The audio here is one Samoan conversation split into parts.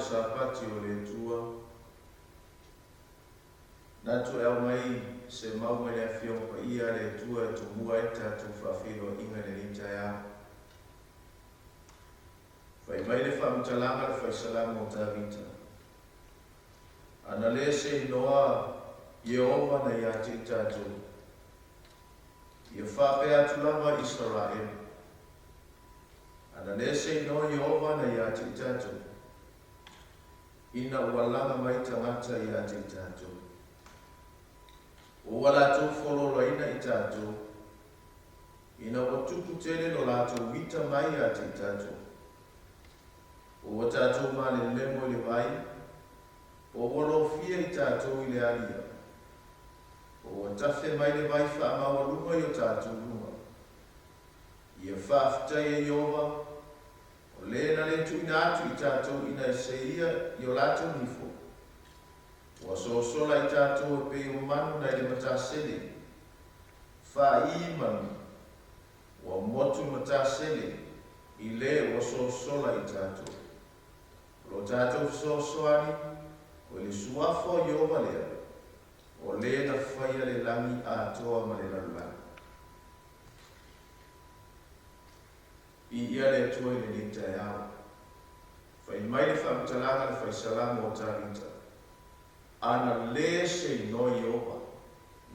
Sapati o le Atua, manatu e aumai se mau mai le Afioga Paia a le Atua e tumua ai le tatou faafeiloaiga i lenei taeao. Fai mai le faamatalaga a le Faisalamo o Tavita, Ana lē se inoa Ieova na ia te i tatou, ia faapea atu lava Isaraelu. Ana lē se inoa Ieova na ia te i tatou, ina ua laga mai tagata ia te i tatou. Ua latou fololaina i tatou, ina ua tupu tele lo latou mita mai ia te i tatou. Ua tatou malelemo i le vai, po ua lofia i tatou i le alia, po ua tafe mai le vai faamaualuga i o tatou luga. Ia faafetai e Ieova, o lē na le tuuina atu i tatou ina e seia i o latou nifo. Ua sosola i tatou e pei o manu nai le matasele, faaii manu, Ua motu i Matasele i le ua sosola i tatou. O lo tatou fesoasoani, o i le Suafa o Ieova lea, o le na faia le lagi atoa ma le lalolagi. Viia le Atua i lenei taeao. Fai mai le faamatalaga a le Faisalamo o Tavita, Ana le se inoa Ieova,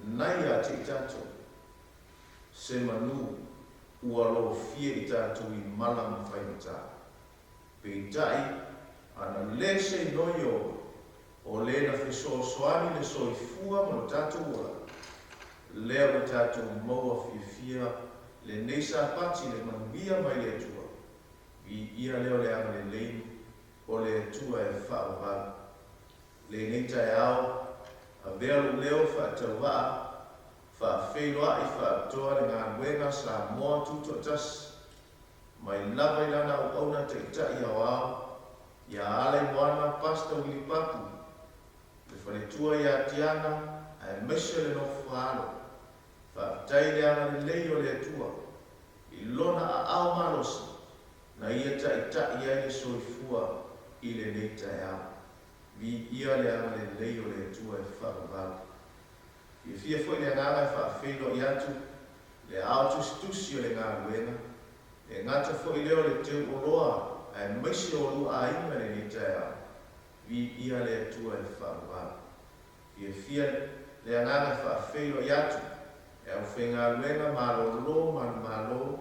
nai ia te i tatou. Se manu ua lofia i tatou i mala ma faigata. Peitai, ana le se inoa Ieova, o le na fesoasoani le soifua ma lo tatou ola, lea ua tatou maua fiafia lenei Sapati le manuia mai le Atua, viia lea o le agalelei o le Atua e faavavau. Lenei taeao, avea lou leo faatauvaa Faafeiloai faapitoa le galuega Samoa Tutoatasi, mai lava i lana auauna Taitai Aoao ia Alaimoana Pastor Willie Papu, le faletua ia Tiana aemaise o le nofo-alo. Faafetai i le agalelei o le Atua i Lona aao malosi na Ia taitai ai le soifua i lenei taeao. Viia le agalelei o le Atua e faavavau. Fiafia foi le agaga e faafeiloai atu le ao tusitusi o le galuega, e gata foi lea o le teu oloa aemaise o lua aiga i lenei taeao. Viia le Atua e faavavau. Fiafia le agaga e faafeiloai atu le aufaigaluega malolo manumalo,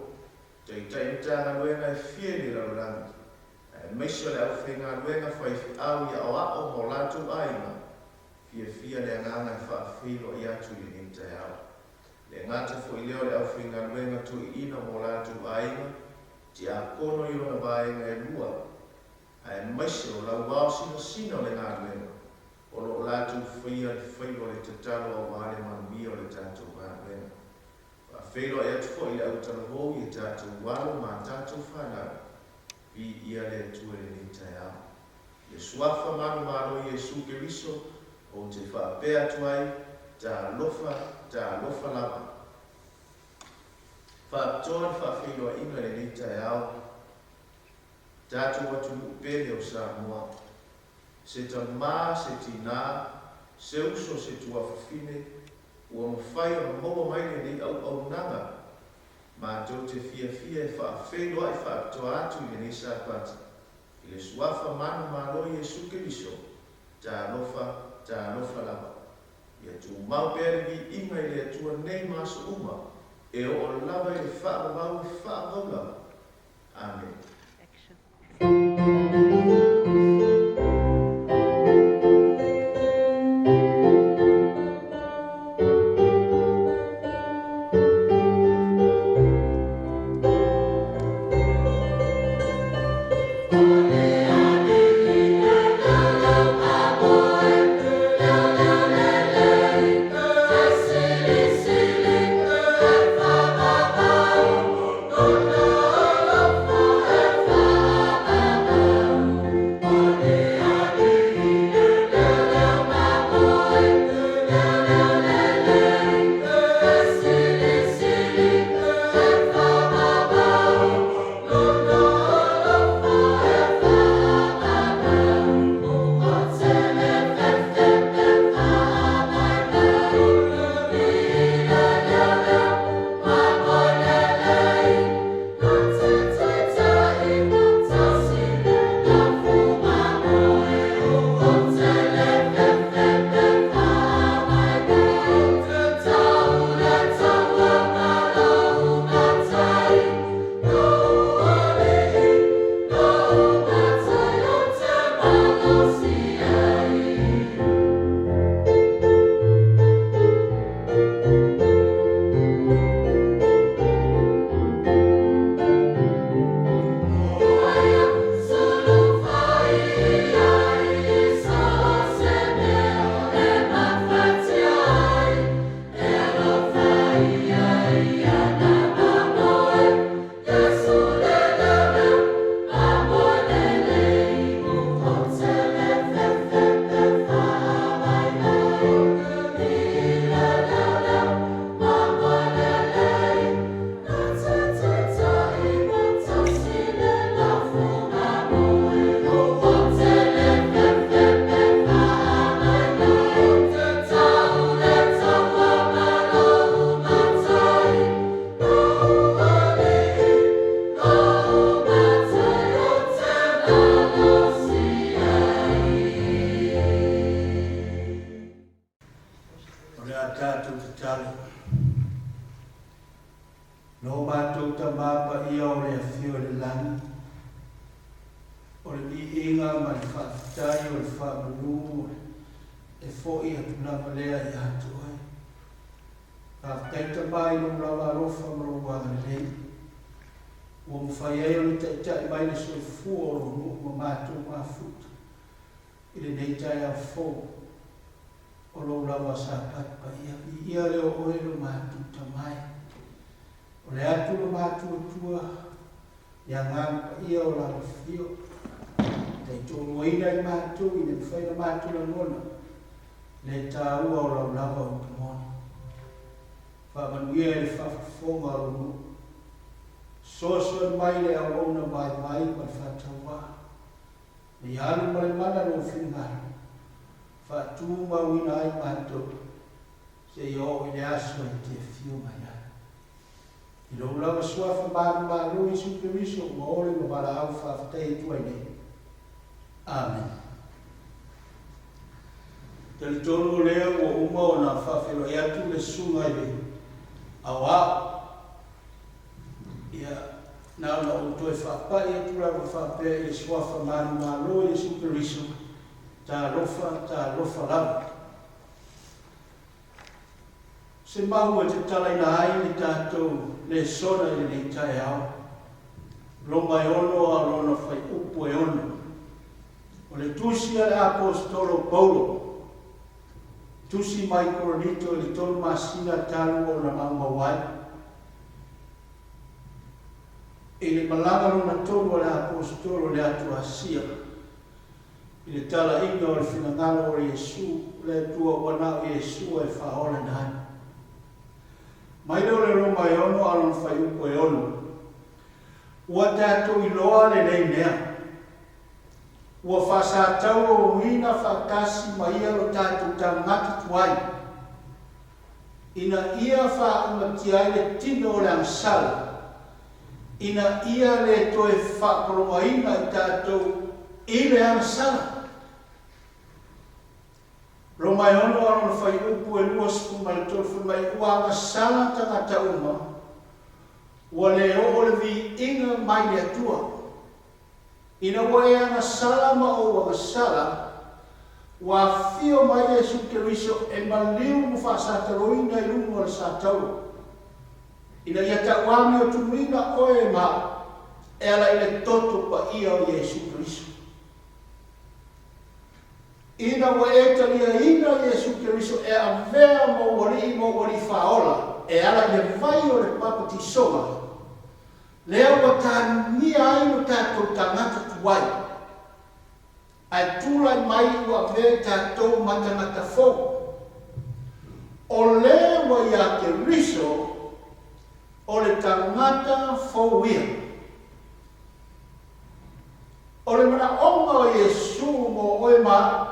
taitai Matagaluega e fia i le lalolagi, aemaise o le aufaigaluega faifeau i aoao ma o latou aiga, Fiafia le agaga e faafeiloai atu i lenei taeao. Le gata foi lea o le aufaigaluega toeaiina ma o latou aiga, tiakono i ona vaega e lua, aemaise o lauao sinasina o le galuega, o lo o latou faia le faiva o le tatalo aua le manuia o le tatou galuega. Faafeiloai atu foi i le autalavou i a tatou alo ma a tatou fanau. Viia le Atua i lenei taeao. I le Suafa manumalo o Iesu Keriso, ou te faapea atu ai, Talofa, talofa lava. Faapitoa le faafeiloaiga i lenei taeao, tatou atunuu pele o Samoa. Se tama, se tinā, se uso, se tuafafine, ua mafai ona maua mai lenei auaunaga matou te fiafia e faafeiloai faapitoa atu i lenei Sapati, i le Suafa manumalo Iesu Keriso, talofa, talofa lava. Ia tumau pea le viiga i le Atua nei ma aso uma, e oo lava i le faavavau e faavavau lava. Amene. viiga ma le faafetai o le faamanu e fo'i atu lava lea ia te Oe. Faafetai Tama i Lou lava alofa ma Lou agalelei, ua mafai ai ona taitai mai le soifua o Lou nuu ma matou mafuta i lenei taeao fou o Lou lava Sapati paia. Viia lea o Oe lo matou Tama e. O le atu lo matuatua le Agaga Paia o lau Afio, taitoaluaina i matou ina mafai ona matou lagona le taua o lau lava upu moni. Faamanuia i le faafofoga o lou nuu. Soasoani mai le auauna vaivai ma le faatauvaa. Ne i alu ma le mana lou finagalo, faatumauina ai matou seia oo i le aso e te afio mai ai. I lou lava suafa manumalo Iesu Keriso ua ole ma valaau faafetai atu ai nei. Amene. Talitonu o lea ua uma ona faafeiloai atu le susuga i le aoao. Ia, na ona ou toe faapai atu lava faapea i le suafa manumalo Iesu Keriso, talofa, talofa lava. Se mau e tatalaina ai le tatou lesona i lenei taeao, Roma e ono a o lona fuaiupu e ono. O le tusi a le Aposetolo o Paulo, tusi mai Korinito i le tolu masina talu ona maumau ai, i le malaga lona tolu a le Aposetolo i le atu Asia, I le talaiga o le finagalo o Iesu, o le Atua ua na o Iesu e faaola ai. Mai lea o le Roma e ono a lona fuaiupu e ono. Ua tatou iloa lenei mea, ua faasatauauina faatasi ma ia lo tatou tagata tuai, ina ia faaumatia ai le tino o le agasala, ina ia le toe faapologaina i tatou i le agasala. Roma e ono a lona fuaiupu e 23 fai mai, Ua agasala tagata uma, ua le oo le viiga mai le Atua. Ina ua e agasala ma ou agasala, ua afio mai Iesu Keriso e maliu ma faasataloina i luga o le satauro, ina ia tauamiotunuina oe ma au e ala i le toto paia o Iesu Keriso. Ina ua e taliaina Iesu Keriso e avea ma ou Alii ma ou Alii Faaola e ala i le vai o le papatisoga, Lea ua tanunia ai lo tatou tagata tuai, ae tulai mai ua avea i tatou ma tagata fou. O le ua iā Keriso, o le tagata fou ia. O le manaoga o Iesu mo oe ma au,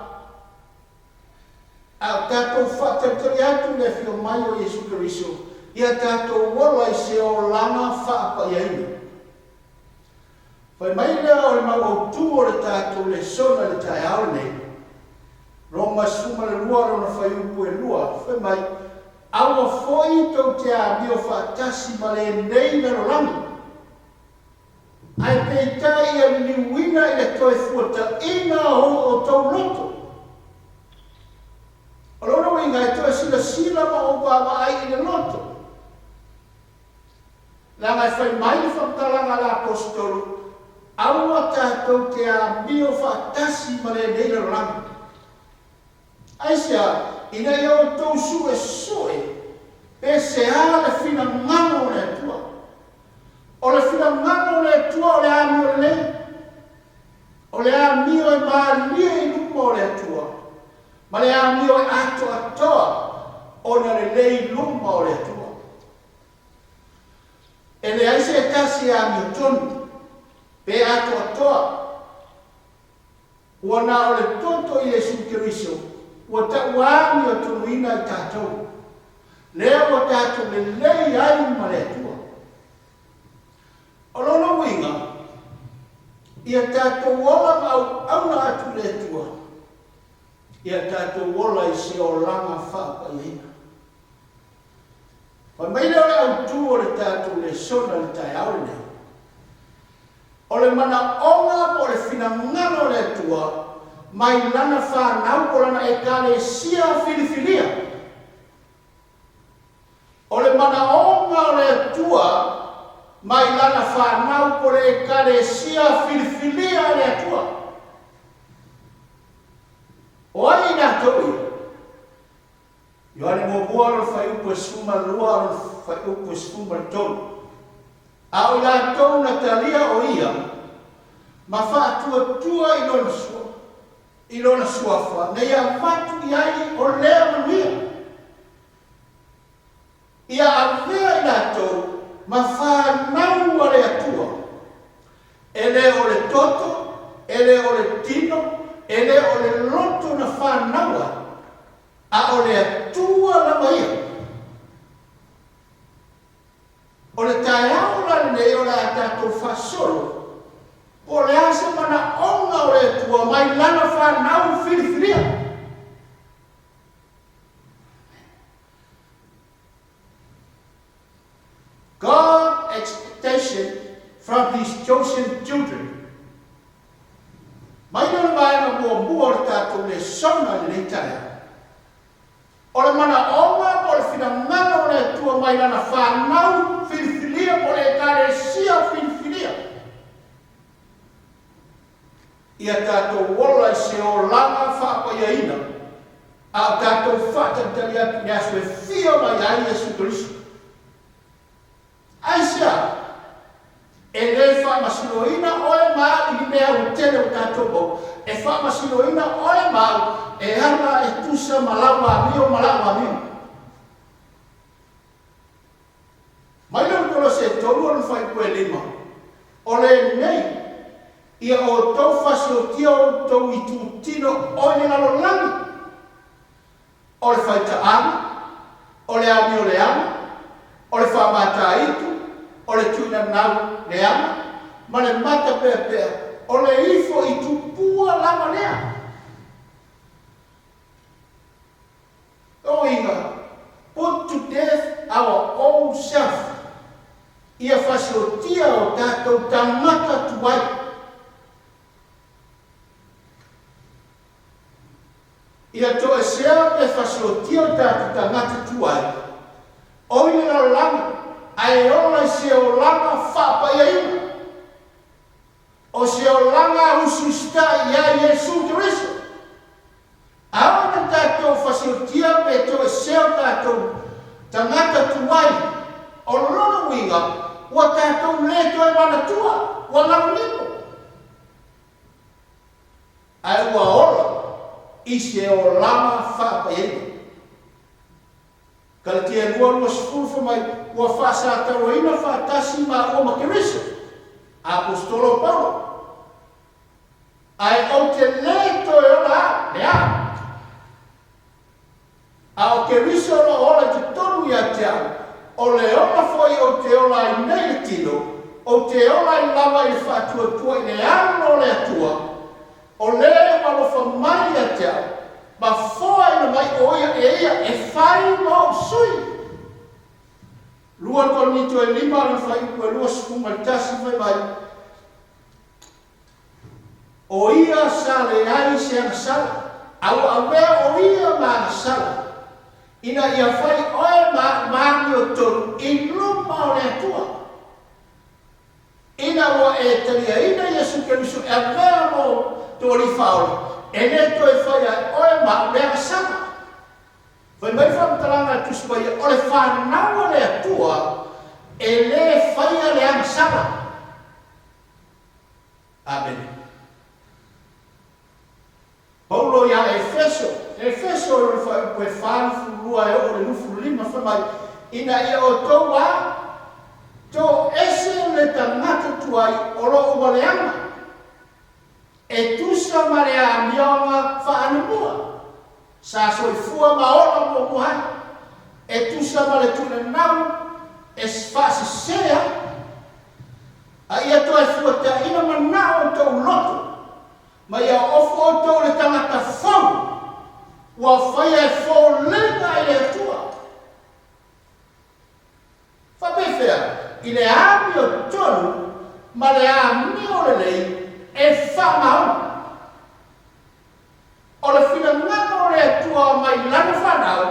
A o tatou faatalitali atu i le afio mai o Iesu Keriso, ia tatou ola i se olaga faapaiaina. Fai mai lea o le mau autū o le tatou lesona i le taeao lenei, Roma 12 lona fuaiupu e lua, fai mai, Aua foi tou te amio faatasi ma lenei lalolagi. Ae peitai ia liliuina i le toe fuataina o outou loto. O lona uiga e toe silasila ma ou vaavaai i le loto. Leaga e fai mai le faamatalaga a le Aposetolo, Aua tatou te amio faatasi ma lenei lalolagi. Aisea? Ina ia outou suesue pe sea le finagalo o le Atua. O le finagalo o le Atua o le amio lelei, o le amio e malie i luma o le Atua, ma le amio e atoatoa ona lelei i luma o le Atua. E leai se tasi e amiotonu, pe atoatoa. Ua na o le toto Iesu Keriso ua tauamiotonuina i tatou, lea ua tatou lelei ai ma le Atua. O lona uiga, ia tatou ola ma auauna atu i le Atua, ia tatou ola i se olaga faapaiaina. Fai mai lea o le autu o le tatou lesona i le taeao lenei. O le manaoga po o le finagalo o le Atua mai Lana fanau po o Lana Ekalesia filifilia. O le manaoga o le Atua mai Lana fanau po o le Ekalesia filifilia a le Atua. O ai i latou ia? Ioane muamua lona fuaiupu e 12 lona fuaiupu e 13. A o i latou na talia o ia ma faatuatua i lona i lona suafa na ia avatu i ai o lea manuia, ia avea i latou ma fanau a le Atua, e le o le toto, e le o le tino, e le o le loto na fanau ai, a o le Atua lava ia. O le taeao la lenei o le a tatou faasolo po o le a se manaoga o le Atua mai Lana fanau filifilia. God expectation from His chosen children. Mai lea o le vaega muamua o le tatou lesona i lenei taeao. O le manaoga po o le finagalo o le Atua mai Lana fanau filifilia po o le Ekalesia filifilia. Ia tatou ola i se olaga faapaiaina, a o tatou faatalitali atu i le aso e fia mai ai Iesu Keriso. Aisea? E le faamasinoina oe ma au i ni mea ua tele o tatou maua. E faamasinoina oe ma au e ala e tusa ma lau amio ma la'u amio. Mai lea o le Kolose e tolu o lona faaiupu e lima, O lenei, ia outou fasiotia outou itutino o i le lalolagi, o le faitaaga, o le amio leaga, o le faamataitu, o le tuinanau leaga, ma le matapeapea, o le ifo i tupua lava lea. Uiga, put to death our old self, ia fasiotia o tatou tagata tuai. Ia toesea pe fasiotia o tatou tagata tuai, o i le lalolagi, ae ola i se olaga faapaiaina. O se olaga usiusitai ia Iesu Keriso. Aua na tatou fasiotia pe toesea o tatou tagata tuai, o lona uiga ua tatou le toe manatua, ua galulimo, ae ua ola i se olaga faapaiaina. Kalatia 2, 20 fai mai, Ua faasatauaina faatasi maua ma Keriso, Aposetolo o Paulo. Ae ou te lē toe ola au, le au. A o Keriso o lo o ola i totonu ia te au, o le ola foi ou te ola ai nei i le tino, ou te ola ai lava i le faatuatua i le alo o le Atua, o lē ua alofa mai ia te au, ma foaina mai o ia e ia e fai ma ou sui. 2 Korinito e lima lona fuaiupu e 21 fai mai, O ia sa leai se agasala, a ua avea o ia ma agasala, ina ia fai oe ma a'u ma amiotonu i luma o le Atua. Ina ua e taliaina Iesu Keriso e avea mo to Alii Faaola, e le toe fai ae oe ma a'u le agasala. Fai mai le faamatalaga a le Tusi Paia, o le fanau a le Atua e le faia le agasala. Amene. Paulo iā Efeso, Efeso i lona fuaiupu e 42 e oo i le 25, fai mai, Ina ia outou a toese le tagata tuai o lo o ua leaga, e tusa ma le amioga faanumua, sa soifua ma ola muamua ai, e tusa ma le tuinanau e faasese ai. A ia toe fuataina manao outou loto, ma ia ofu outou i le tagata fou, ua faia e foliga i le Atua. Faapefea? I le amiotonu ma le amio o le. E faamaoni. O le finagalo o le Atua mai lana fanau,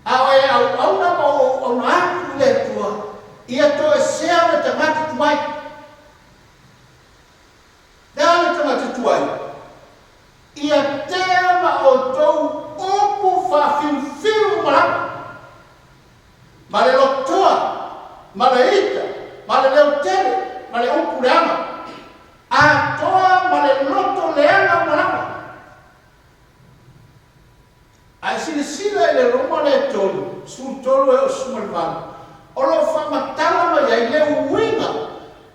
a o e auauna ma o auauna atu i le Atua, ia toesea le tagata tuai. Le a le tagata tuai? Ia tea ma outou upu faafiufiu uma lava, ma le lotoa, ma le ita, ma le leo tele, ma le upu leaga, atoa ma le loto leaga uma lava. Ae silasila i le Roma le 3, 13 e oo 18, o lo o faamatala mai ai le uiga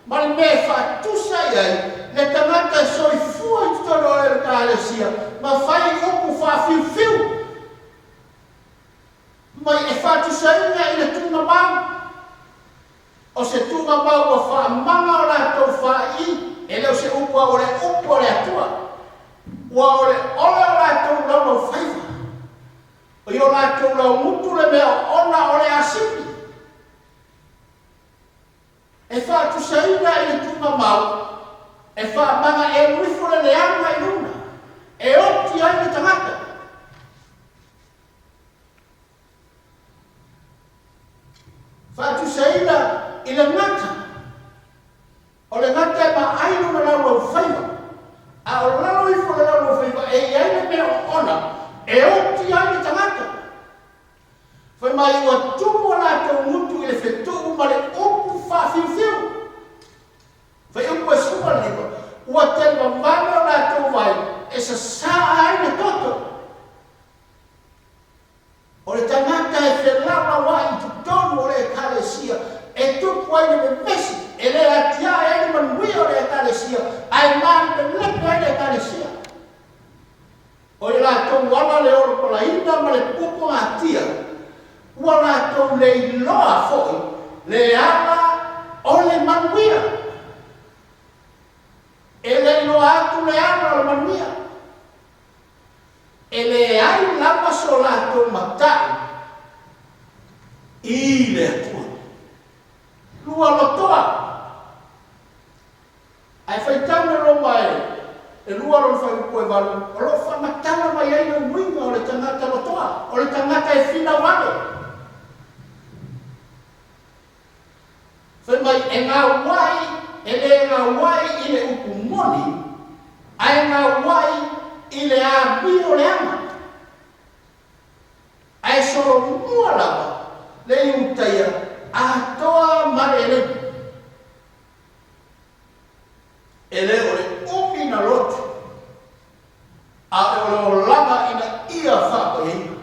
ma le mea e faatusa i ai le tagata e soifua i totonu o le Ekalesia ma fai upu faafiufiu mai e faatusaina i le tuugamau. O se tuugamau ua faamaga o latou faai'i, e le o se upu a o le upu a le Atua. Ua ole ole o latou laulaufaiva, o i o latou laugutu le mea oona o le asipi. E faatusaina i le tuugamau, e faamaga e alu ifo le leaga i luna, e oti ai le tagata. Faatusaina i le gata, o le gata e vaai lona laulaufaiva, a o lalo ifo o le laulaufaiva e i ai le mea oona e oti ai le tagata. Fai mai ua tumu a latou gutu i le fetuu ma le upu faafiufiu. Fuaiupu e 15, ua tele vavane o latou vai e sasā ai le toto. O le tagata e felauauaʻi i totonu o le Ekalesia, e tupu ai le vevesi, e le atiae ai le manuia o le Ekalesia, ae malepelepe ai le Ekalesia. O i latou ala le olopalaina ma le puapuagatia, ua latou le iloa foi le ala o le manuia. E le iloa atu le ala o le manuia. E leai lava so latou matau i le Atua. Lua lotoa. Ae faitau le Roma e lua lona fuaiupu e valu, o lo o faamatala mai ai le uiga o le tagata lotoa, o le tagata e finau vale. Fai mai, e gauai, e le gauai i le upu moni, ae gauai i le amio leaga. Ae solomua lava le Iutaia atoa ma le eleni. E le o le umi na lotu, a o le olaga ina ia faapaiaina.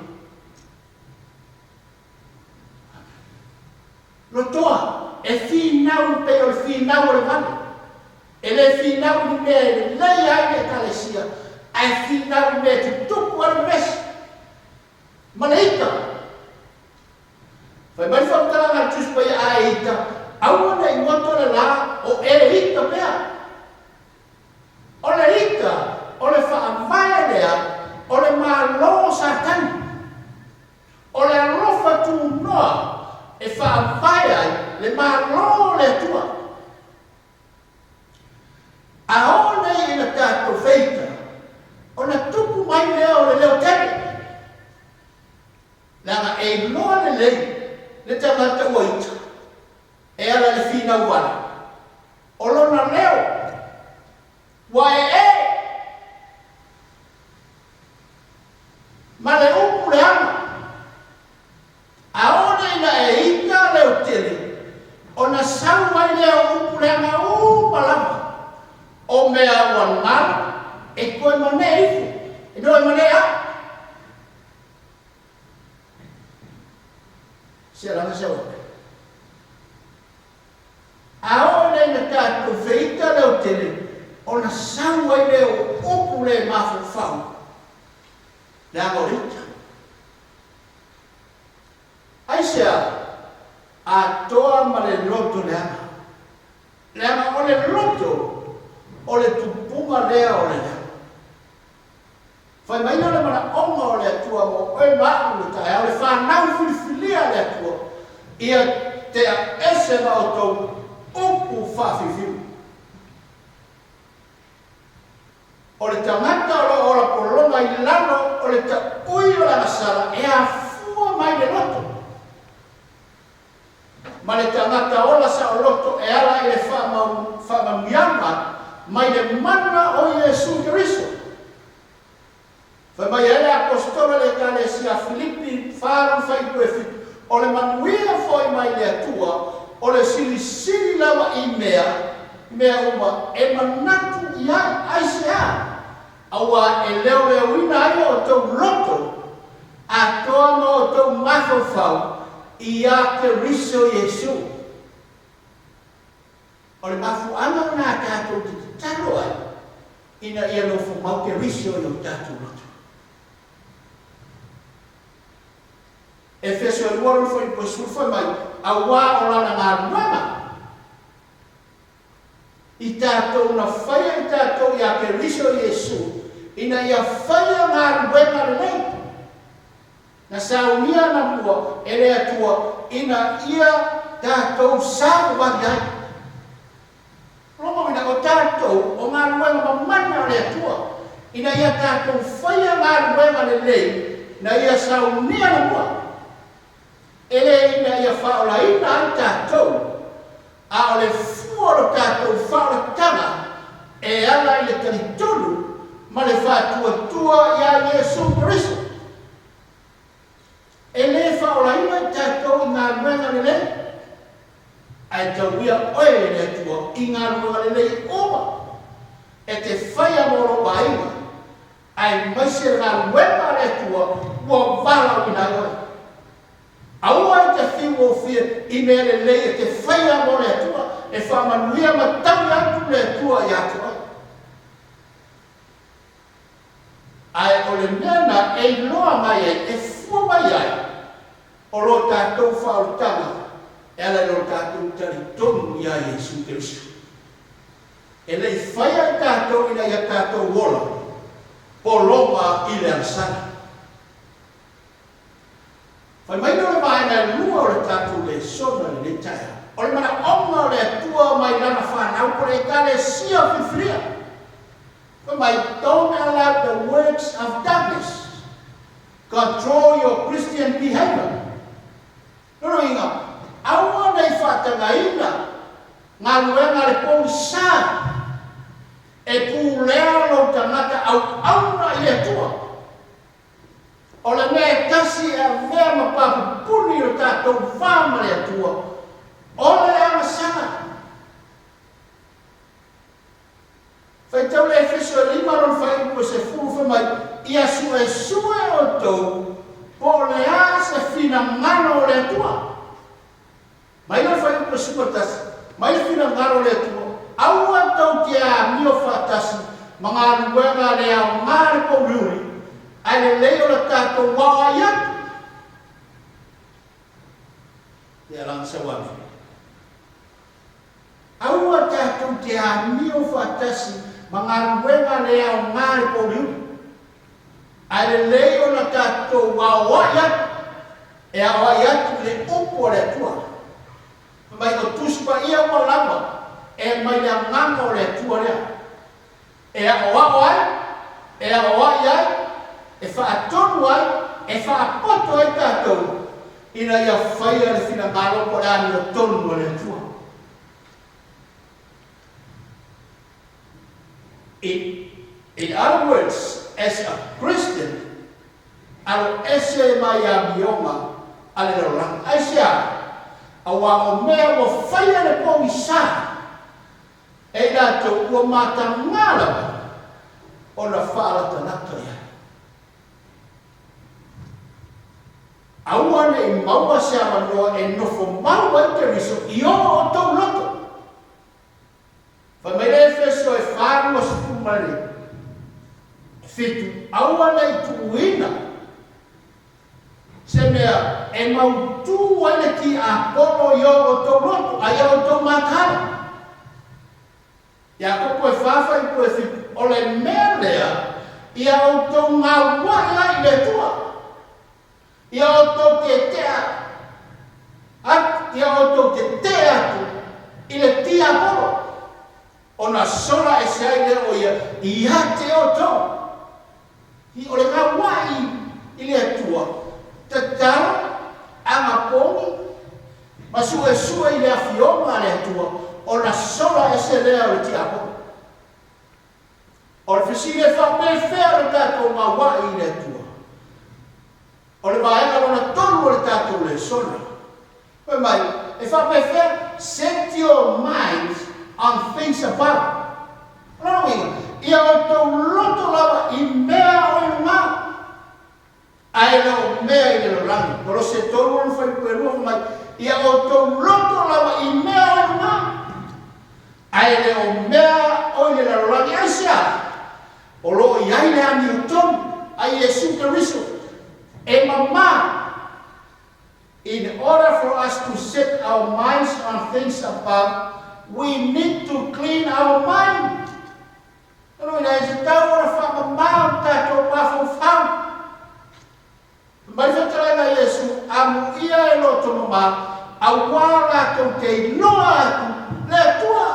Lotoa, e finau pei o le finau o le vale. E le finau i ni mea e lelei ai le Ekalesia, ae finau i mea e tutupu ai le vevesi ma le ita. Fai mai le faamatalaga a le Tusi Paia, A e ita, aua ne i goto le lā o e ita pea. O le ita, o le faavae lea o le Malo o Satani. O le alofa tunoa e faavae ai le Malo o le Atua. A oo nei ina tatou feita, ona tupu mai lea o le leo tele, leaga e iloa lelei le tagata ua ita e ala i le finau vale o lona leo ua ee Ma le upu leaga, aole ina e ita leo tele, ona sau ai lea o upu leaga uma lava, o mea ua nalo e toe manee ifo, e toe manee ae. Se laga se oe. Aole ina tatou feita leo tele, ona sau ai lea o upu le mafaufau, leaga o le ita. Aisea? Atoa ma le loto leaga. Leaga o le loto o le tupuga lea o le leaga. Fai mai lea o le manaoga o le Atua mo oe ma a'u i le taeao, le fanau filifilia a le Atua, ia tea ese ma outou upu faafiufiu. O le tagata o lo o ola pologa i lalo o le taui o le agasala e afua mai le loto, ma le tagata ola saoloto e ala i le faamanuiaga mai le mana o Iesu Keriso. Fai mai ai le Aposetolo i le Ekalesia Filipi 4:7, O le manuia foi mai le Atua, o le silisili lava i mea, mea uma e manatu i ai, aisea? Auā e leoleoina ai o outou loto atoa ma outou mafaufau iā Keriso Iesu. O le mafuaaga lena tatou te tatalo ai ina ia nofo mau Keriso i o tatou loto. Efeso e lua lona fuaiupu e sefulu fai mai, Auā o lana galuega i tatou na faia i tatou iā Keriso Iesu ina ia faia galuega lelei. Na saunia anamua e le Atua ina ia tatou savavali ai. Lona uiga, o tatou o galuega mamana a le Atua, ina ia tatou faia galuega lelei na ia saunia anamua, e le ina ia faaolaina ai tatou, a o le fua o lo tatou faaolataga e ala i le talitonu ma le faatuatua iā Iesu Keriso. E le faaolaina i tatou i galuega lelei, ae tauia oe e le Atua i galuega lelei uma e te faia mo lou aiga, aemaise le galuega a le Atua ua valaauina ai oe. Aua e te fiu gofie i mea lelei e te faia mo le Atua, e faamanuia ma taui atu le Atua ia te oe. Ae o le mea na e iloa mai ai, e fua mai ai, o lo tatou faaolataga e ala i lo tatou talitonu iā Iesu Keriso. E le i faia i tatou ina ia tatou ola pologa i le agasala. Fai mai lea o le vaega e lua o le tatou lesona i lenei taeao, o le manaoga o le Atua mai Lana fanau po o le Ekalesia filifilia. Fai mai, Don't allow the works of darkness control your Christian behavior. Lona uiga, aua ne i faatagaina galuega a le pogisa e pulea lou tagata auauna i le Atua. O le mea e tasi e avea ma papupuni i lo tatou va ma le Atua, o le agasala. Faitau le Efeso e lima lona faaiupu e sefulu fai mai, Ia suesue outou po o le a se finagalo o le Atua. Mai le fuaiupu e 11, mai le finagalo o le Atua, aua tou te amio faatasi ma galuega le aoga le pouliuli, ae lelei o le tatou aoai atu. Te alanga sau ane. Aua tatou te amio faatasi ma galuega le aoga le pouliuli, ae lelei ona tatou aoai atu, e aoai atu i le upu a le Atua. Fai mai, o Tusi Paia ua lava e mai le Agaga o le Atua lea, e aoao ai, e aoai ai, e faatonu ai, e faapoto ai tatou, ina ia faia le finagalo po o le amiotonu a le Atua. In in other words, as a Christian, alo ese mai amioga a le lalolagi. Aisea? Auā o mea ua faia le pogisa e i latou ua matagā lava ona faalatalata i ai. Aua ne i maua se avanoa e nofo mau ai Keriso i o outou loto. Fai mai le Efeso e 4:27, Aua ne i tuuina se mea e mautū ai le tiapolo i o outou loto, a ia outou mataala. Iakopo e fa fuaiupu e fitu, O le mea lea ia outou gaua'i ai i le Atua. Ia outou tetea atu, ia outou tetee atu i le tiapolo. Ona sola ese ai lea o ia ia te outou. I o le gauai i le Atua, tatalo, agapogi, ma suesue i le Afioga a le Atua, ona sola ese lea o le tiakono. O le fesili e faapefea le tatou gauai i le Atua? O le vaega lona tolu o le tatou lesona. Fai mai, e faapefea? Set your minds on things above. O lona uiga, ia outou loto lava i mea o i luga, ae le o mea i le lalolagi. Kolose 3 lona fuaiupu e lua fai mai, ia outou loto lava i mea o i luga, ae le o mea o i le lalolagi. Aisea? O lo o i ai le amiotonu a Iesu Keriso e mama. In order for us to set our minds on things above, we need to clean our mind. O lona uiga, e tatau ona faamama o tatou mafaufau. Fai mai le fetalaiga a Iesu, Amuia e loto mama, auā latou te iloa atu le Atua.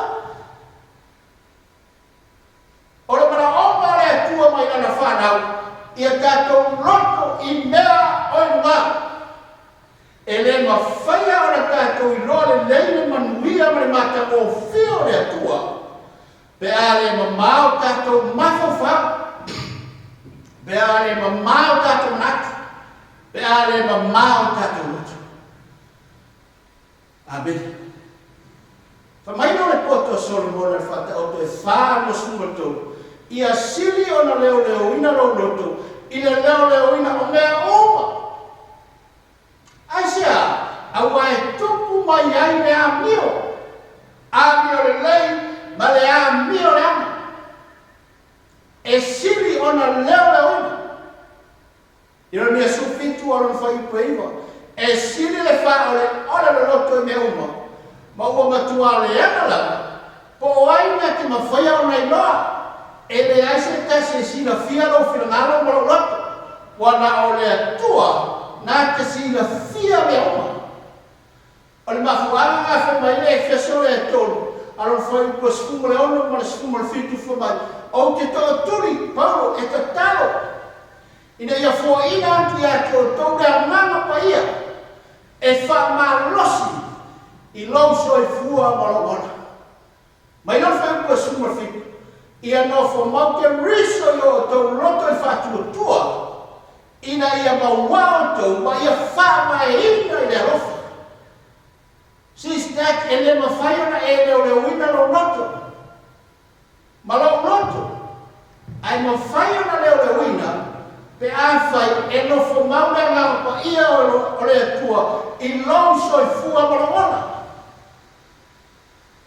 O le manaoga o le Atua mai Lana fanau, ia tatou loto i mea o i luga. E le mafaia ona tatou iloa lelei le manuia ma le matagofie o le Atua pe a le mamao tatou mafaufau, pe a le mamao tatou manatu, pe a le mamao tatou loto. Amene. Fai mai lea o le poto a Solomona i le Faataoto e 43, Ia sili ona leoleoina lou loto i le leoleoina o mea uma. Aisea? Aua e tupu mai ai le amio, amio lelei ma le amio leaga. E sili ona leoleoina. Ieremia 17 a lona fuaiupu e 9, E sili le faaoleole loloto i mea uma, ma ua matua leaga lava, po o ai na te mafaia ona iloa, e leai se tasi e silafia lou finagalo ma lou loto, ua na o le Atua na te silafia mea uma. O le mafuaaga na fai mai le Efeso lea e tolu, a lona fuaiupu e 16 ma le 17 fai mai, Ou te tootuli, Paulo, e tatalo, ina ia foaiina atu ia te outou le Agaga Paia e faamalosi i lou soifua ma lou ola. Mai lona fuaiupu e 17, Ia nofo mau Keriso i o outou loto i le faatuatua, ina ia mauā outou ma ia faavaeina i le alofa. Sis Jack, e le mafai ona e leoleoina lou loto ma lou loto, ae mafai ona leoleoina pe afai e nofo mau le Agaga Paia o le Atua i lou soifua ma lou ola.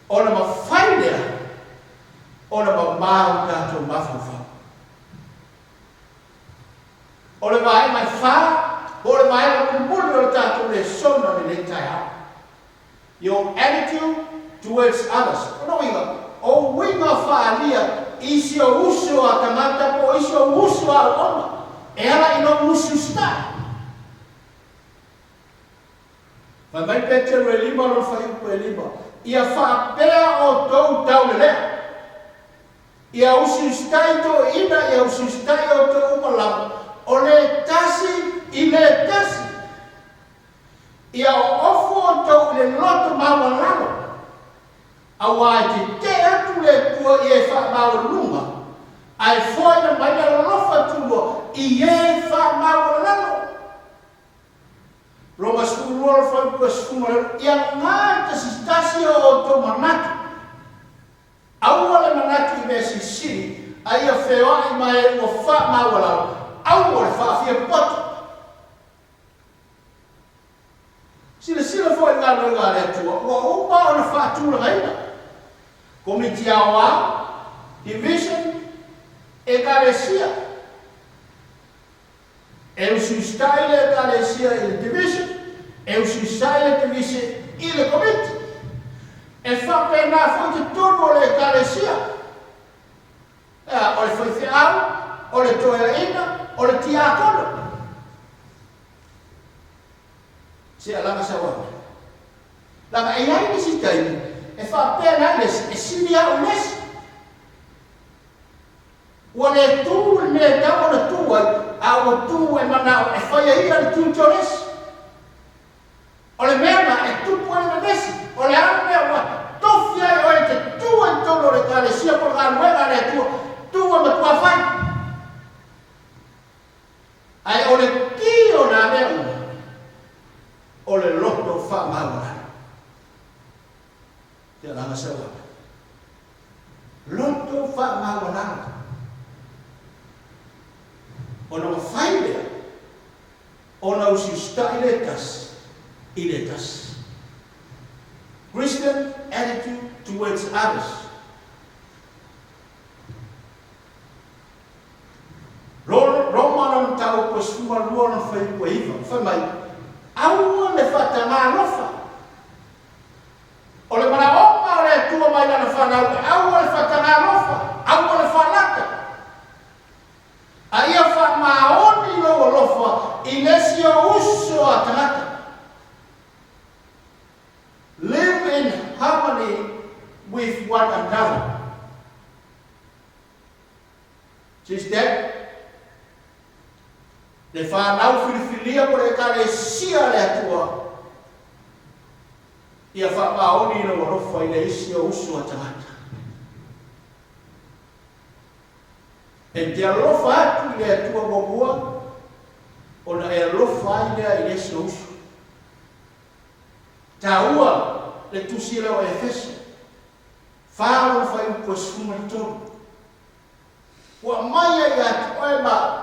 Ona mafai lea ona mamao tatou mafaufau. O le vaega e fa, po o le vaega mulimuli o le tatou lesona i lenei taeao. Your attitude towards others. O lona uiga, o uiga faaalia i si ou uso a tagata po o i si ou uso a auauna e ala i lou usiusitai. Fai mai Peteru e lima lona fuaiupu e lima, Ia faapea outou taulelea. Ia usiusitai toeaiina, ia usiusitai outou uma lava, o le tasi i le tasi. Ia oofu outou i le loto maualalo, auā e tetee atu le Atua i e faamaualuluga, ae foaina mai le alofa tumua i e faamaualalo. Roma 12 le fuaiupu e 16, Ia gatasitasi o outou manatu. Aua le manatu i mea silisili, a ia feoai ma e ua faamaualalo, aua le faafia poto. Silasila foi i galuega a le Atua ua uma ona faatulagaina, Komiti Aoao, Division, Ekalesia. E usiusitai le Ekalesia i le Division, e usiusitai le Division i le Komiti. E faapena foi totonu o le Ekalesia. Ea, o le faifeau, o le toeaina, o le tiakono. Se alaga sau ame. Leaga e i ai nisi taimi e faapea ai le isi, e sili au i le isi. Ua le tu i le mea e tatau ona tu ai, a ua tu e manao e fai e ia le tiute o le isi. O le mea lena e tupu ai le vevesi. O le a le mea ua tofi ai oe e te tu ai i totonu o le Ekalesia po o le galuega a le Atua, tu e matua fai. Ae o le ki o nā mea uma, o le loto faamaualalo. Te alaga sau ame. Loto faamaualalo. Ona mafai lea ona usiusitai le tasi i le tasi. Christian attitude towards others. Roma lona mataupu e 12 lona fuaiupu e 9, fai mai, Aua le faatagā alofa. O le manaoga o le Atua mai Lana fanau e aua le faatagā alofa, aua le faalata. A ia faamaoni lou alofa i le isi ou uso a tagata. Live in harmony with one another. Sister, le fanau filifilia po le Ekalesia a le Atua, ia faamaoni i lou alofa i le isi ou uso a tagata. E te alofa atu i le Atua muamua, ona e alofa ai lea i le isi ou uso. Taua le tusi lea o Efeso, 4 lona fuaiupu e 13. Ua aumai ai ia te oe ma au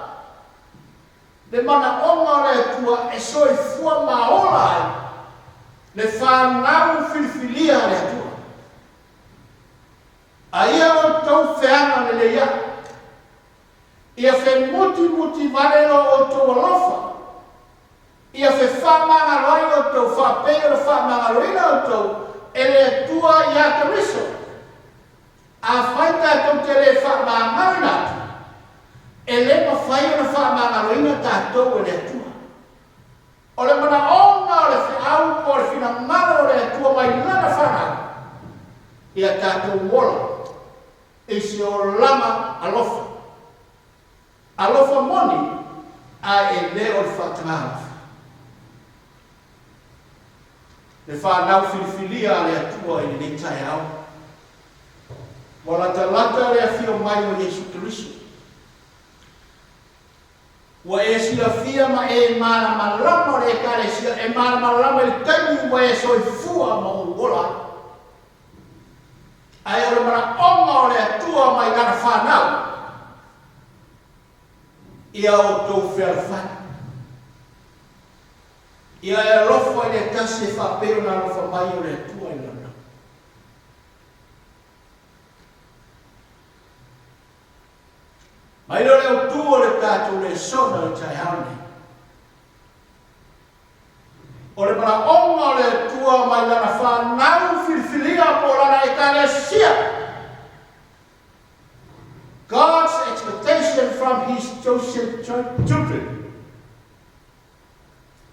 le manaoga o le Atua e soifua ma ola ai le fanau filifilia a le Atua. A ia outou feaga lelei aʻe, ia femutimuti vale lo outou alofa, ia fefaamagalo ai outou faapei ona faamagaloina outou e le Atua iā Keriso. Afai tatou te le faamagaloina atu, e le mafai ona faamagaloina tatou e le Atua. O le manaoga o le feau po o le finagalo o le Atua mai Lana fanau, ia tatou ola i se olaga alofa. Alofa moni, ae e le o le faataga alofa. Le fanau filifilia a le Atua i lenei taeao, ua latalata le afio mai o Iesu Keriso. Ua e silafia ma e malamalama o le Ekalesia e malamalama i le taimi ua e soifua ma ou ola ai. Ae o le manaoga o le Atua mai Lana fanau, ia outou fealofani. Ia e alofa i le tasi e faapei ona alofa mai o le Atua i le lalolagi. Mai lea o le autu o le tatou lesona i le taeao lenei. O le manaoga o le Atua mai Lana fanau filifilia po o Lana Ekalesia. God's expectation from His chosen children.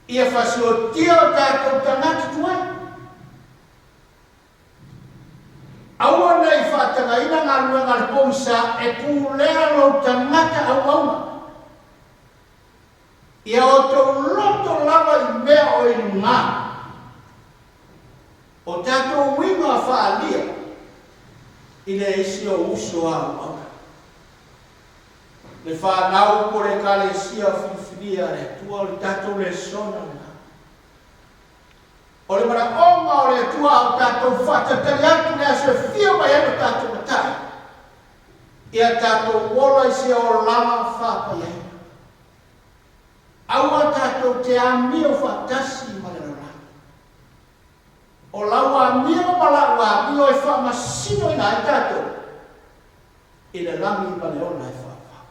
Ia fasiotia o tatou tagata tuai. Aua ne i faatagaina galuega a le pogisa e pulea lou tagata auauna. Ia outou loto lava i mea o i luga. O tatou uiga faaalia i le isi o uso a auauna. Le fanau po le Ekalesia filifilia a le Atua o le tatou lesona lena. O le manaoga o le Atua a o tatou faatalitali atu le aso e fia mai ai lo tatou Matai, ia tatou ola i se olaga faapaiaina. Aua tatou te amio faatasi ma le lalolagi. O lau amio ma la'u amio e faamasinoina ai tatou i le lagi ma le ola e faavavau.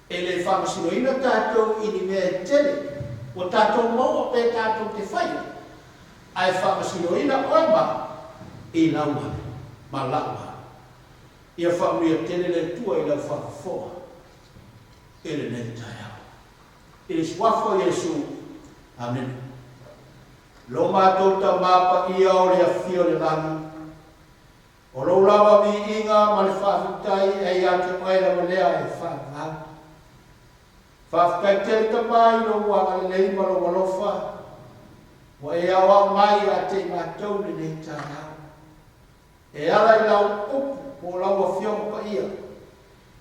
E le faamasinoina tatou i ni mea e tele ua tatou maua pe tatou te faia, ae faamasinoina oe ma i lau alu ma la'u alu. Ia faamanuia tele le Atua i lau faafofoga i lenei taeao. I le Suafa o Iesu. Amene. Lo matou Tama Paia o le Afio i le Lagi, o lou lava viiga ma faafetai e ia te oe lava lea e faavavau. Faafetai tele Tama i lou agalelei ma lou alofa ua e aoao mai ia te i matou i lenei taeao. E ala i lau upu po o lau Afioga Paia,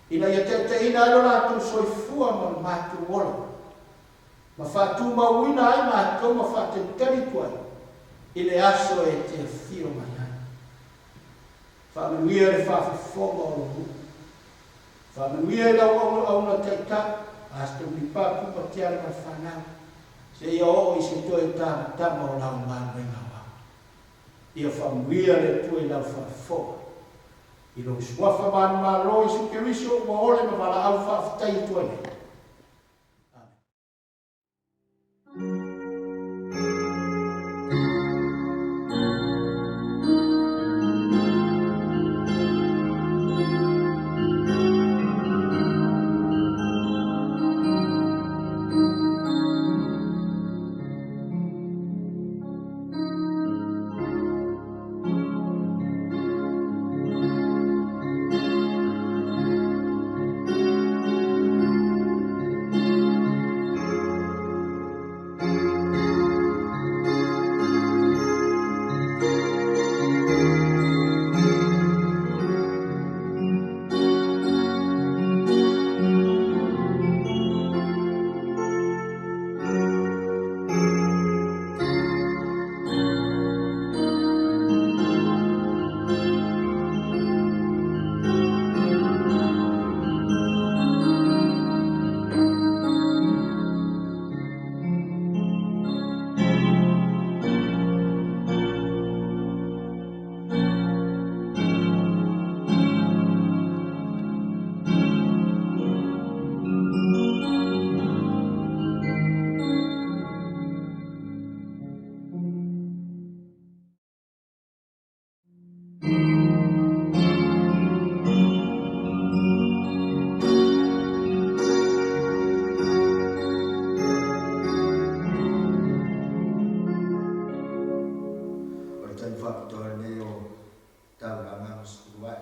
ina ia taitaiina ai lo latou soifua ma lo matou ola, ma faatumauina ai matou ma faatalitali atu ai i le aso e te afio mai ai. Faamanuia le faafofoga o lou nuu. Faamanuia i lau auauna taitai, Pastor Wipa Pupa Tiala ma le fanau, seia oo i se toe tamatama o lau galuega aoao. Ia faamanuia le Atua i lau faafofoga. I lou Suafa manumalo Iesu Keriso ua ole ma valaau faafetai atu ai nei. Amene. O le taimi faapitoa lenei o Taulaga ma Sefuluai.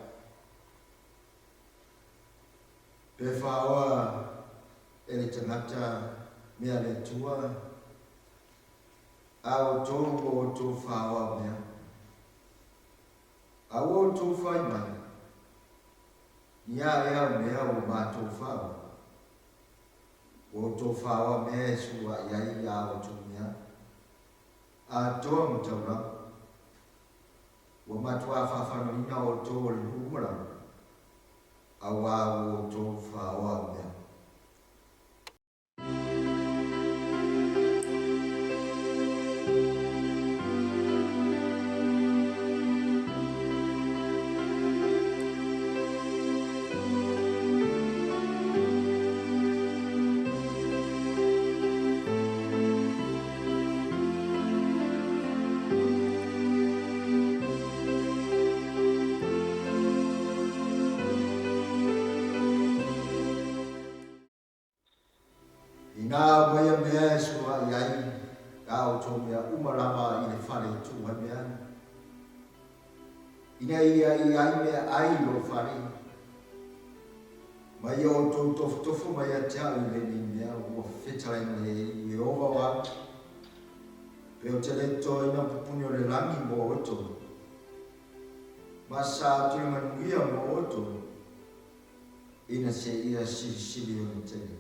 Pe faoa e le tagata mea le Atua, a outou ua outou faoa mea. A ua outou fai mai, Ni a ea o mea ua matou faoa? Ua outou faoa mea e suluaʻi ai a outou mea atoa ma taulaga. Ua matuā faafanoina outou o le nuu uma lava, auā ua outou faoa mea. Inā aumaia mea e suluaʻi ai a outou mea uma lava i le fale e tuu ai mea, ina ia i ai mea ʻai i lou fale, ma ia outou tofotofo mai ia te aʻu i lenei mea ua fetalai mai ai Ieova o au, pe ou te le totoina pupuni o le lagi mo outou, ma sa atu le manuia mo outou, ina seia silisili ona tele.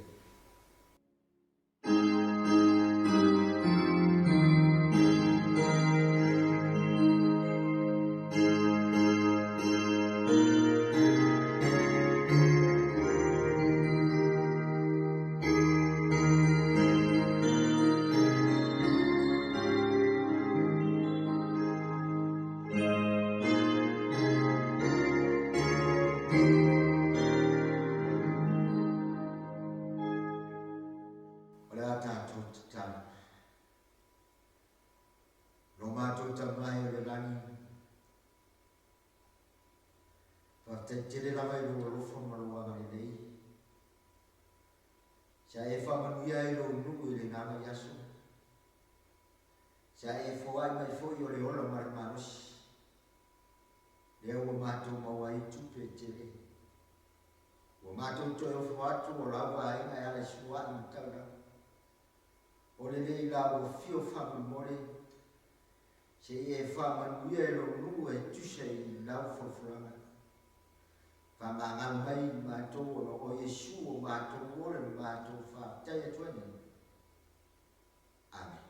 O le a tatou tatalo. Lo matou Tama e o le lagi, faafetai tele lava i lou alofa ma lou agalelei. Sa e faamanuia ai lou nuu i lenaga i aso. Sa e foai mai foi o le ola ma le malosi. Lea ua matou maua ai tupe e tele. Ua matou toe ofo atu o lau vaega e ala i sua'i ma taulaga. O lelei la ua fio faamolemole, se i e faamanuia i lou nuu e tusa i lau folafolaga. Faamagalo mai i matou ona o Iesu o matou ola ma matou faafetai atu ai nei. Amene.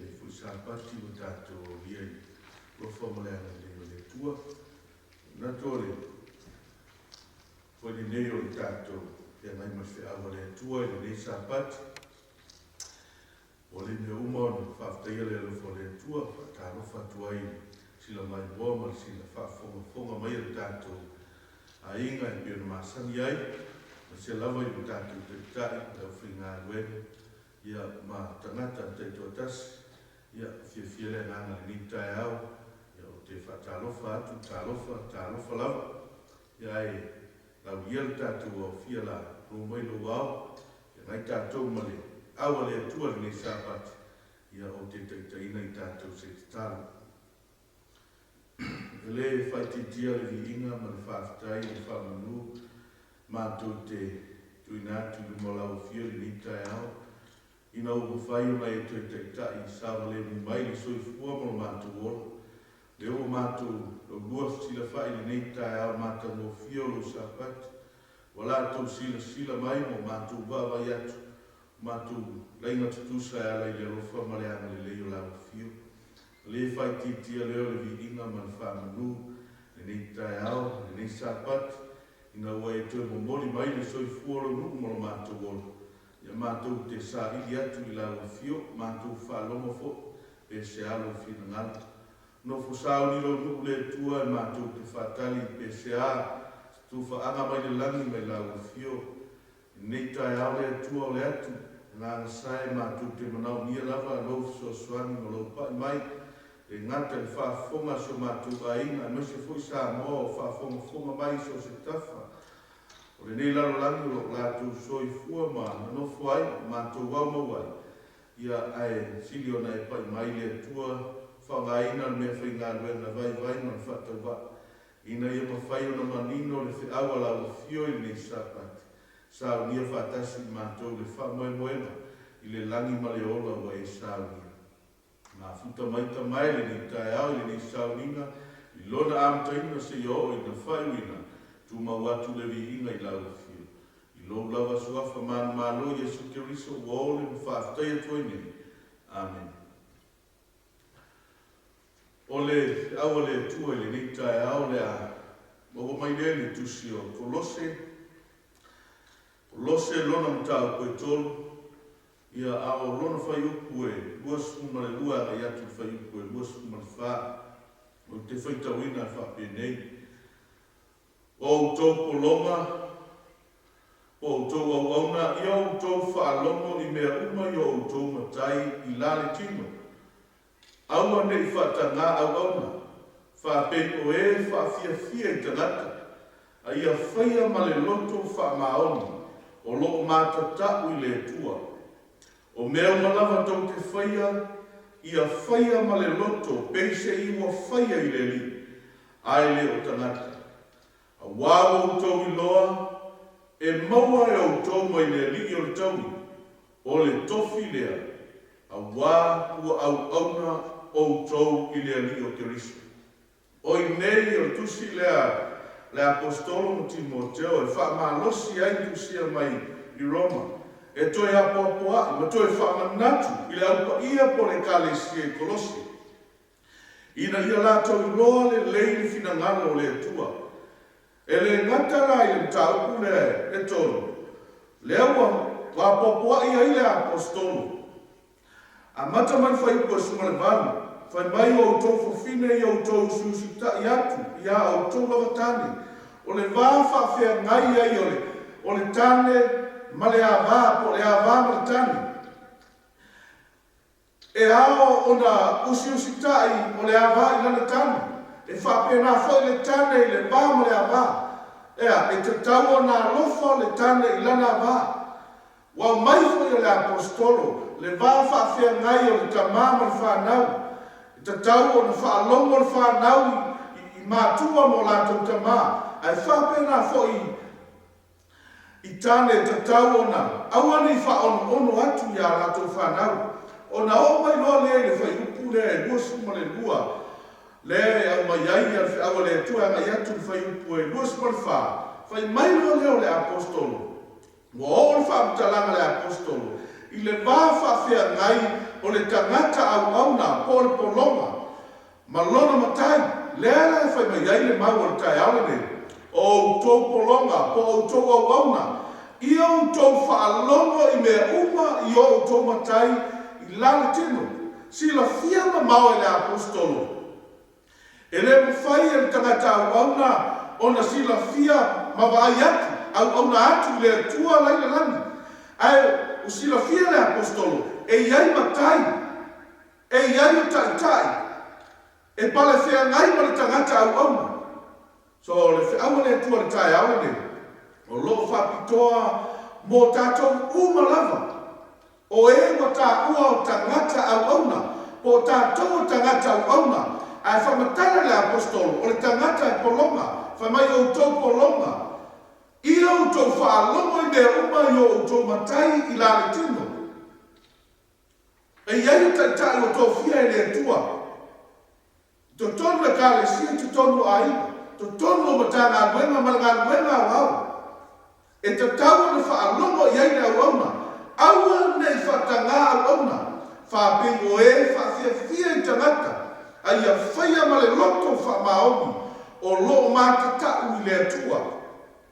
lenei foi Sapati ua tatou aulia i le alofa ma le agalelei o le Atua. Manatu o le foi lenei o le tatou feagai ma le feau a le Atua i lenei Sapati. Ua le mea uma ona faafetaia le alofa o le Atua, faatalofa atu ai i le sila maimoa ma le sila faafogafoga mai a le tatou aiga e pei ona masani ai, aemaise lava i lo tatou Taitai, le aufaigaluega, ia, ma tagata taitoatasi. Ia, e fiafia le agaga i lenei taeao, ia, ou te faatalofa atu, talofa, talofa lava. Ia, ae laulia le tatou aofia la, lou mai lou ao, feagai tatou ma le au a le Atua i lenei Sapati, ia, ou te taitaiina i tatou se tatalo. E le faaitiitia le viiga ma le faafetai i le faamanu matou te tuuina atu i luma o lau Afio i lenei taeao, ina ua mafai ona e toe taitai saogalemu mai le soifua ma lo matou ola. Lea ua matou laulua fesilafai i lenei taeao matagofie o lou Sapati, ua latou silasila mai ma ua matou vaavaai atu, ua matou laiga tutusa e ala i le alofa ma le agalelei o lau Afio. E le faaitiitia lea o le viiga ma le faamanu i lenei taeao, i lenei Sapati, ina ua e toe momoli mai le soifua o lou nuu ma lo matou ola. Ia matou te saili atu i lau afio, matou faalogo foi, pe se a lou finagalo. Nofo sauni lou nuu le Atua e matou te faatali pe se a se tufaaga mai le lagi mai lau afio. I lenei taeao le Atua o le atu, agaga sa e matou te manaomia lava lou fesoasoani ma lou pai mai, le gata i le faafofoga a si o matou aiga aemaise foi Samoa o faafogafoga mai i so o se tafa o lenei lalolagi o lo o latou soifua ma nonofo ai ma matou aumau ai, ia, ae sili ona e pai mai le Atua faaaogaina le meafaigaluega vaivai ma le faatauvaa, ina ia mafai ona manino le feau a lau Afio i lenei Sapati, saunia faatasi i matou le faamoemoega i le lagi ma le ola ua e saunia. Mafuta mai tama e lenei taeao i lenei sauniga i lona amataina seia oo ina faaiuina, tumau atu le viiga i lau Afio. I lou lava suafa manumalo Iesu Keriso ua ole ma faafetai atu ai nei. Amene. O le feau a le Atua i lenei taeao o le a maua mai lea i le tusi o Kolose, Kolose lona mataupu e tolu, Ia, a o lona fuaiupu e 22 agai atu i le fuaiupu e 24, ou te faitauina faapenei, O outou pologa, po o outou auauna, ia outou faalogo i mea uma i o outou matai i la le tino, Aua ne i faatagā auauna, faapei o e faafiafia i tagata, a ia faia ma le loto faamaoni o lo o matata'u i le Atua. O mea uma lava tou te faia, ia faia ma le loto pei se i ua faia i le Alii, ae le o tagata. Auā ua outou iloa, e maua e outou mai le Alii o le taui, o le tofi lea, auā ua auauna outou i le Alii o Keriso. O i nei o le tusi lea a le Aposetolo ma Timoteo e faamalosi ai tusia mai i Roma, e toe apoapoa'i ma toe faamanatu i le Au Paia po o le Ekalesia i Kolose, Ina ia latou iloa lelei le finagalo o le Atua. E le gata la i le mataupu lea e tolu, lea ua apoapoai ai le Aposetolo. Amata mai le fuaiupu e 18, Fai mai o outou fafine ia outou usiusitaʻi atu iā outou lava tane, o le va faafeagai ai o le tane ma le ava, po o le ava ma le tane. E ao ona usiusitaʻi o le ava i lana tane, e faapena foi le tane i le va ma le ava. Ea, e tatau ona alofa le tane i lana ava. Ua aumai foi e le Aposetolo le va faafeagai o le tamā ma le fanau. E tatau ona faalogo le fanau i matua ma o latou tamā, ae faapena foi i I tane e tatau ona aua ne i faaonoono atu i a latou fanau. Ona oo mai loa lea i le fuaiupu lea e 22, lea e aumai ai le feau a le Atua e agai atu i le fuaiupu e 24, fai mai loa lea o le Aposetolo, Ua oo le faamatalaga a le Aposetolo, I le va faafeagai o le tagata auauna po o le pologa ma lona matai, lea la e fai mai ai le mau o le taeao lenei, O outou pologa po o outou auauna, ia outou faalogo i mea uma i o outou matai i la le tino. Silafia mamao e le Aposetolo. E le mafai e le tagata auauna ona silafia ma vaai atu, auauna atu i le Atua la i le lagi. Ae ua silafia e le Aposetolo, e i ai matai, e i ai o taitai, e palefeagai ma le tagata auauna. So, o le feau a le Atua i le taeao lenei, o lo o faapitoa mo tatou uma lava, o e ua taua o tagata auauna, po o tatou o tagata auauna, ae faamatala le Aposetolo, o le tagata e pologa, fai mai outou pologa, ia outou faalogo i mea uma i o outou matai i la le tino. E i ai o taitai ua tofia e le Atua. I totonu o Ekalesia, i totonu o aiga, totonu o Matagaluega ma le galuega aoao, e tatau ona faalogo i ai le auauna, aua ne i faatagā auauna, faapei o e faafiafia i tagata, a ia faia ma le loto faamaoni o lo o matatau i le Atua.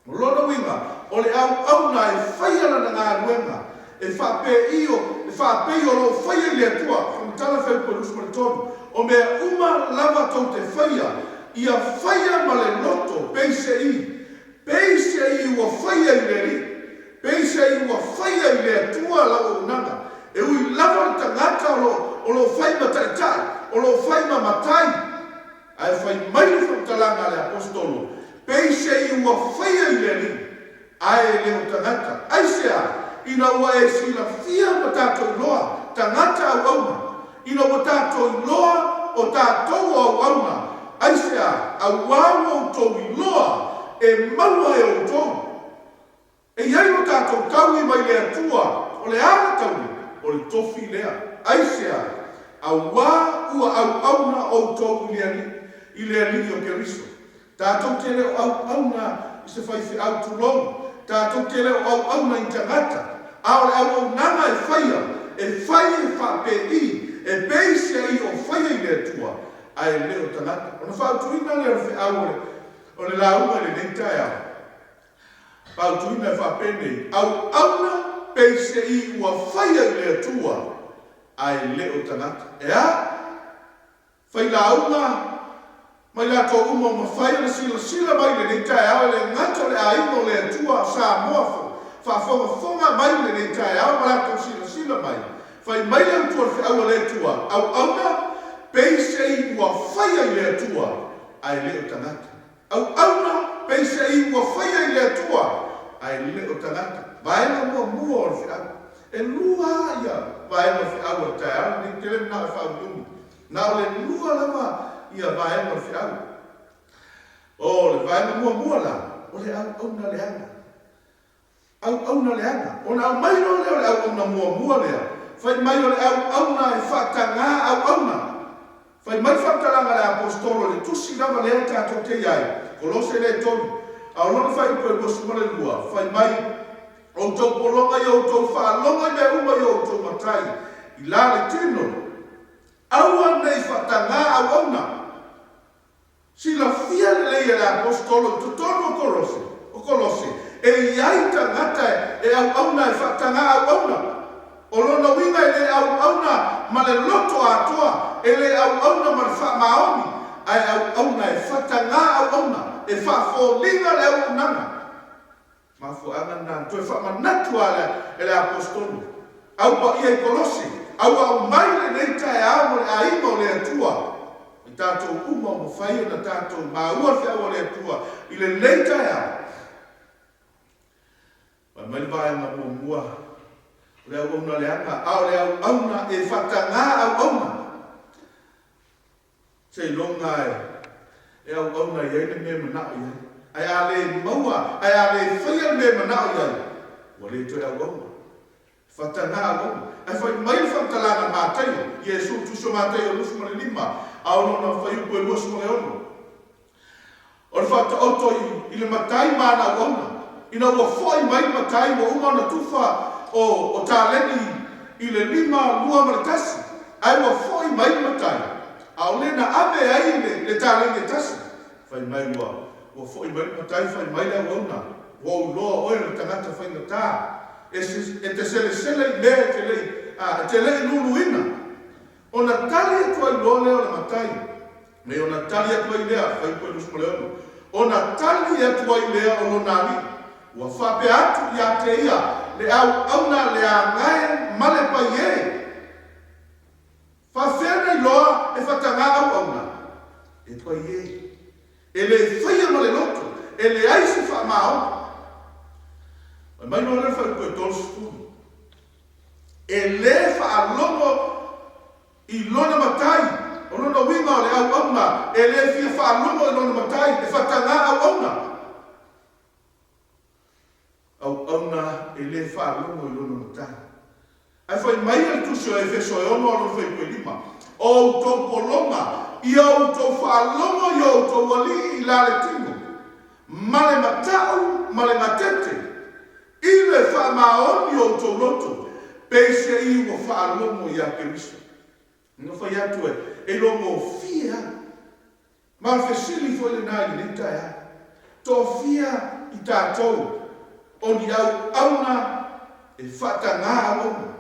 O lona uiga, o le auauna e faia lana galuega, e faapeio, e faapei o lo o faia i le Atua, Faamatala Fuaiupu 23, o mea uma lava tou te faia, ia faia ma le loto, peiseai, peiseai ua faia i le Alii, peiseai ua faia i le Atua lau auaunaga. E ui lava o le tagata o lo, o lo o fai ma taitai, o lo o fai ma matai, Ae fai mai le faamatalaga a le Aposetolo, Peiseai ua faia i le Alii, ae e le o tagata. Aisea? Ina ua e silafia ma tatou iloa, tagata auauna, ina ua tatou iloa o tatou o auauna, aisea? Auā ua outou iloa e maua e outou. E i ai lo tatou taui mai le Atua, o le a le taui? O le tofi lea. Aisea? Auā ua auauna outou i le Alii, i le Alii o Keriso. Tatou te le o auauna i se faifeau tulou, tatou te le o auauna i tagata, a o le auaunaga e faia, e fai e faapei, e peiseai o faia i le Atua, ae le o tagata. Ona fautuina lea o le feau o le, o le lauga i lenei taeao. Fautuina e faapenei, Auauna peiseai ua faia i le Atua, ae le o tagata. E a? Fai lauga mai latou uma ua mafai ona silasila mai i lenei taeao e le gata o le aiga o le Atua Samoa faafogafoga mai i lenei taeao ma latou silasila mai. Fai mai le utu o le feau a le Atua, Auauna peiseai ua faia i le Atua, ae le o tagata. Auauna, peiseai ua faia i le Atua, ae le o tagata. Vaega muamua o le feau. E lua ia vaega o le feau o le taeao lenei, ou te le manao e faaumiumi. Na o le lua lava ia vaega o le feau. O le vaega muamua la, o le auauna leaga. Auauna leaga. Ona aumai loa lea o le auauna muamua lea, fai mai o le auauna e faatagā auauna. Fai mai le faamatalaga a le Aposetolo i le tusi lava lea tatou te i ai, Kolose lea e tolu, a o lona fuaiupu e 22, fai mai, Outou pologa i outou faalogo i mea uma i o outou matai, i la le tino, aua ne i faatagā auauna. Silafia lelei e le Aposetolo i totonu o Kolose, o Kolose, e i ai tagata e auauna e faatagā auauna. O lona uiga e le auauna ma le loto atoa, e le auauna ma le faamaoni, ae auauna e fatagā auauna, e faafoliga le auaunaga. Mafuaaga lena na toe faamanatu a e le Aposetolo, Au paia i Kolose, a ua aumai lenei taeao mo le aiga o le Atua, i tatou uma ua mafai ona tatou maua le feau a le Atua i lenei taeao. Fai mai le vaega muamua, o le auauna leaga, a o le auauna e faatagā auauna. Seiloga e auauna i ai le mea e manao i ai. Ae a le maua, ae a le faia le mea e manao i ai, ua le toe auauna. E faatagā auauna. Ae fai mai le faamatalaga a Mataio, Iesu, Tusi o Mataio 25, a o lona fuaiupu e 26. O le faataoto i le matai ma ana auauna. Ina ua foi mai le matai ua uma ona tufa o taleni i le 5, 2 ma le tasi, ae ua fo'i mai le matai, a o le na ave ai le, le taleni e tasi. Fai mai ua, ua fo'i mai le matai, fai mai le auauna, Ua ou iloa o oe o le tagata faigata, e, e te selesele i mea e te le i, a, e te le i luluina. Ona tali atu ai loa lea o le matai, me ona tali atu ai lea, Fuaiupu e 26, ona tali atu ai lea o lona alii, ua faapea atu ia te ia le auauna leagae ma le paiē. Faafea nei loa e fatagā auauna? E paiē. E le faia ma le loto, e leai se faamaoni. Fai mai loa lea le fuaiupu e 30. E lē faalogo i lona matai, o lona uiga o le auauna e lē fia faalogo i lona matai, e fatagā auauna. Auauna e lē faalogo i lona matai. Ae fai mai le Tusi o Efeso e 6 a lona fuaiupu e 5, O outou pologa, ia outou faalogo i o outou alii i la le tino, ma le mata'u ma le gatete, I le faamaoni o outou loto, peiseai ua faalogo iā Keriso. Na fai atu e, e iloagofie a. Ma o le fesili foi lenā i lenei taeao. Toafia i tatou o ni auauna e faatagā auauna?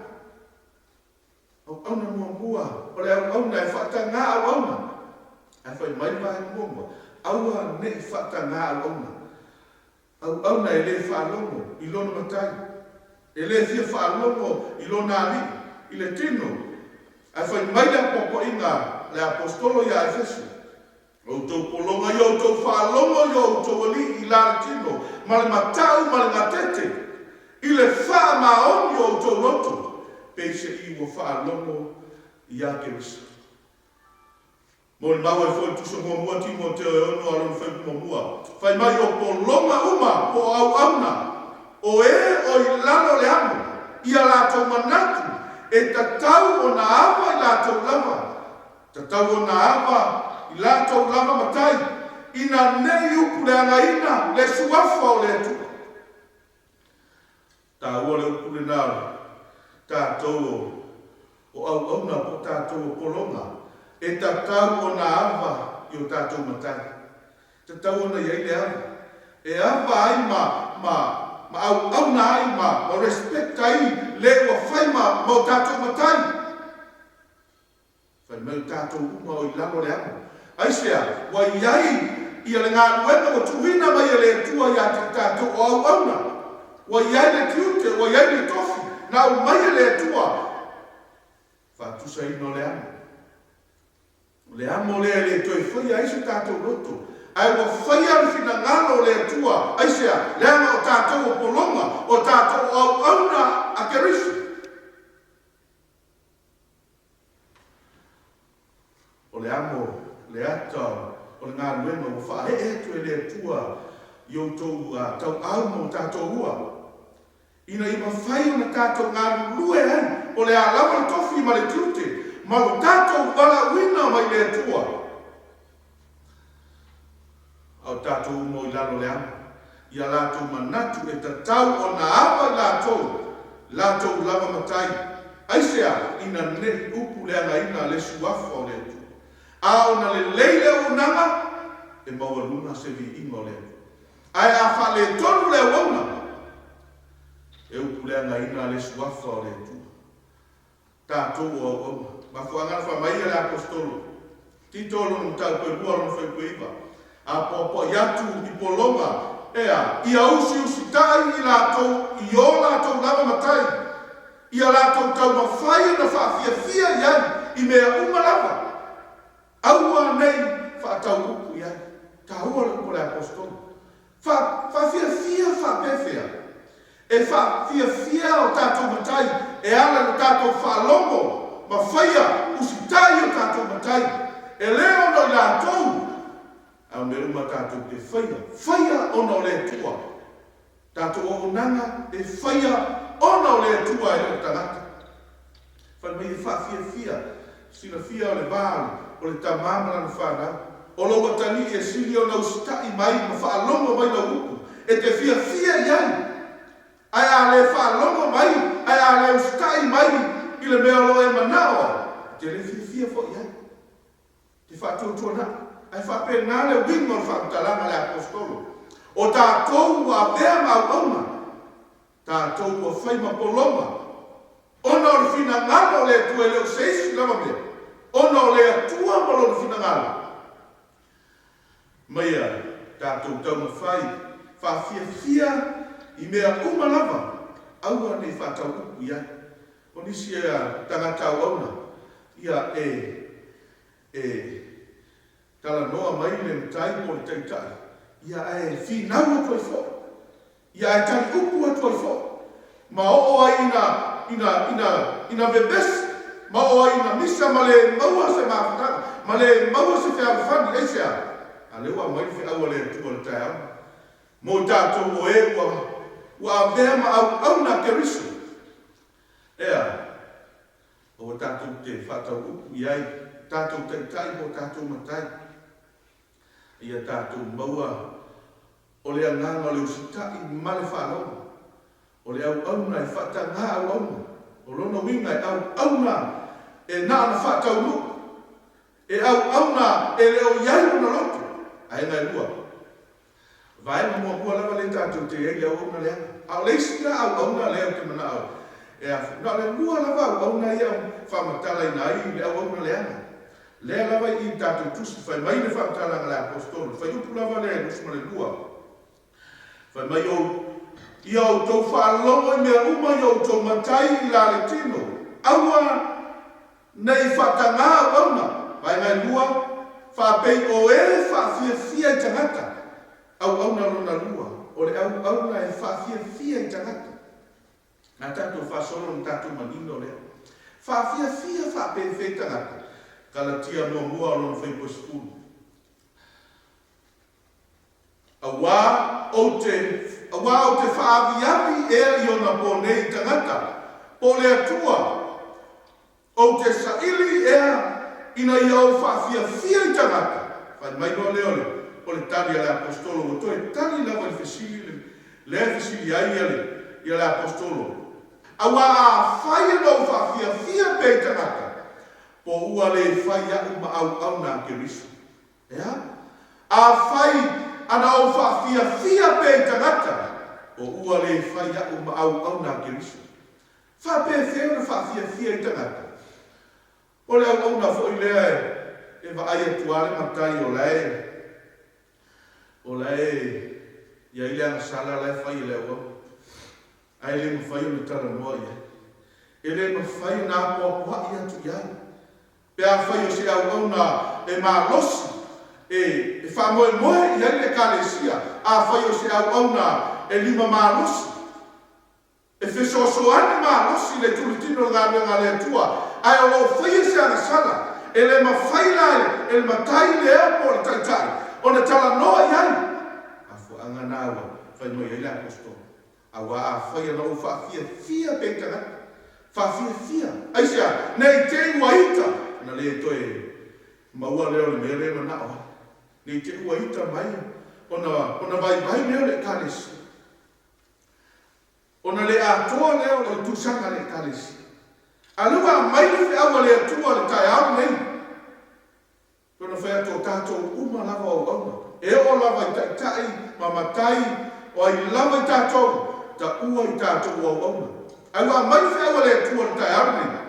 Auauna muamua, o le auauna e faatagā auauna. Ae fai mai le vaega muamua, aua ne i faatagā auauna. Auauna e lē faalogo i lona matai, e lē fia faalogo i lona alii, i le tino, ae fai mai le apoapoaiga a le Aposetolo iā Efeso, Outou pologa ia outou faalogo i o outou alii i la le tino, ma le matau ma le gatete, i le faamaoni o outou loto, peiseai ua faalogo iā Keriso. Molimau ai foi le Tusi Muamua Timoteo e 6 a lona fuaiupu muamua, fai mai o pologa uma po o auauna, o e o i lalo o le amo, ia latou manatu e tatau ona ava i latou lava, tatau ona ava i latou lava matai, ina nei upu leagaina le suafa o le Atua. Taua le upu lena o tatou o auauna po o tatou o pologa e tatau ona ava i o tatou matai. Tatau ona i ai le ava. E ava ai ma ma ma auauna ai ma ma respect ai le ua fai ma ma o tatou matai. Fai mai o tatou uma o i lalo o le amo. Aisea? Ua i ai ia le galuega ua tuuina mai e le Atua ia te tatou o auauna. Ua i ai le tiute, ua i ai le tofi na aumai e le Atua. Faatusaina o le amo. O le amo lea e le toe faia ai so tatou loto, ae ua faia le finagalo o le Atua. Aisea? Leaga o tatou o pologa, o tatou o auauna a Keriso. O le amo, le ata o le galuega ua faaee atu e le Atua i outou tauau ma o tatou ua, ina ia mafai ona tatou galulue ai, o le a lava le tofi ma le tiute ma lo tatou valaauina mai le Atua. A o tatou uma o i lalo o le amo, ia latou manatu e tatau ona ava i latou, latou lava matai, aisea, ina nei upu leagaina le suafa o le Atua. A ona lelei le auaunaga, e maualuga se viiga o le Atua. Ae a faaletonu le auauna, e upu leagaina le suafa o le Atua. Tatou o auauna. Mafuaaga na fai mai ai le Aposetolo Tito lona mataupu e lua lona fuaiupu e iva, A poapoai atu i pologa, ea, ia usiusitai i latou i o latou lava matai, ia latou taumafai ona faafiafia i ai i mea uma lava, aua nei faatau upu i ai. Taua le upu a le Aposetolo. Fa, faafiafia faapefea? E faafiafia o tatou matai e ala i lo tatou faalogo ma faia usitai o tatou matai, e le ona o i latou, ae o mea uma tatou te faia, faia ona o le Atua. Tatou auaunaga e faia ona o le Atua e le o tagata. Fai mai e faafiafia, silafia o le va o le tama ma lana fanau. O lou atalii e sili ona usitai mai ma faalogo mai lau upu, e te fiafia i ai. Ae a le faalogo mai, ae a le usitai mai i le mea o lo o e manao ai, e te le fiafia foi i ai. Te faatuatuanai. Ae faapena le uiga o le faamatalaga a le Aposetolo, O tatou ua avea ma auauna, tatou ua fai ma pologa, ona o le finagalo o le Atua e le o se isi lava mea, ona o le Atua ma Lona finagalo. Ma ia tatou taumafai faafiafia i mea uma lava, aua ne i faatauupu i ai. O nisi tagata auauna, ia e, e talanoa mai le matai po o le taitai, ia ae finau atu ai foi. Ia ae tali upu atu ai foi, ma oo ai ina, ina, ina, ina vevesi, ma oo ai ina misa ma le maua se mafutaga, ma le maua se fealofani. Aisea? A lea ua aumai le feau a le Atua i le taeao mo i tatou o e ua, ua avea ma auauna a Keriso. Ea, aua tatou te faatau upu i ai, tatou taitai ma o tatou matai. Ia tatou maua O le agaga o le usitai ma le faaaloalo. O le auauna e faatagā auauna. O lona uiga e auauna e na ona faataunuu. E auauna e le o i ai lona loto. Vaega e lua. Vaega muamua lava lea tatou te i ai i le auauna leaga. A o le isi la auauna lea ou te manao e afu, na o le lua lava auauna ia e faamatalaina ai le auauna leaga. Lea lava i i tatou tusi, fai mai le faamatalaga a le Aposetolo, le fuaiupu lava lea e 22, fai mai, O ia outou faalogo i mea uma i outou matai i la le tino, aua ne i faatagā auauna, vaega e lua, faapei o e faafiafia i tagata, auauna lona lua, o le auauna e faafiafia i tagata. Na tatou faasolo na tatou manino lea. Faafiafia faapefei tagata. Kalatia muamua o lona fuaiupu e 10. Auā ou te, auā ou te faaaviavi ea i ona po nei i tagata, po o le Atua, Ou te saili ea ina ia ou faafiafia i tagata? Fai mai loa lea o le, o le tali a le Aposetolo, ua toe tali lava i le fesili le, lea e fesili ai ia le, ia le Aposetolo, Auā afai e na ou faafiafia pea i tagata, po ua le fai aʻu ma auauna a Keriso. E a? Afai a na ou faafiafia pea i tagata, po ua le fai aʻu ma auauna a Keriso. Faapefea ona faafiafia i tagata? O le auauna foi lea e vaai atu lava le matai o la e, o la e i ai le agasala la e fai e le auauna, ae le mafai ona talanoa i ai. E le mafai ona apoapoai atu i ai. Pe afai o se auauna e malosi, e, e faamoemoe i ai le Ekalesia, afai o se auauna e lima malosi, E fesoasoani malosi le tulitino o le galuega a le Atua, ae o lo o faia se agasala. E le mafai la e le matai lea po o le taitai ona talanoa i ai. Mafuaaga na ua fai mai ai le Aposetolo, Auā afai ana ou faafiafia pea i tagata, faafiafia, aisea, ne i te i ua ita, ona le toe maua lea o le mea lea e manao ai, ne i te i ua ita mai ona, ona vaivai lea o le Ekalesia. Ona le atoa lea o le tusaga a le Ekalesia. A lea ua aumai le feau a le Atua i le taeao lenei, pei ona fai atu o tatou uma lava o auauna, e oo lava i taitai ma matai, o ai lava i tatou, taua i tatou o auauna. Ae ua aumai le feau a le Atua i le taeao lenei,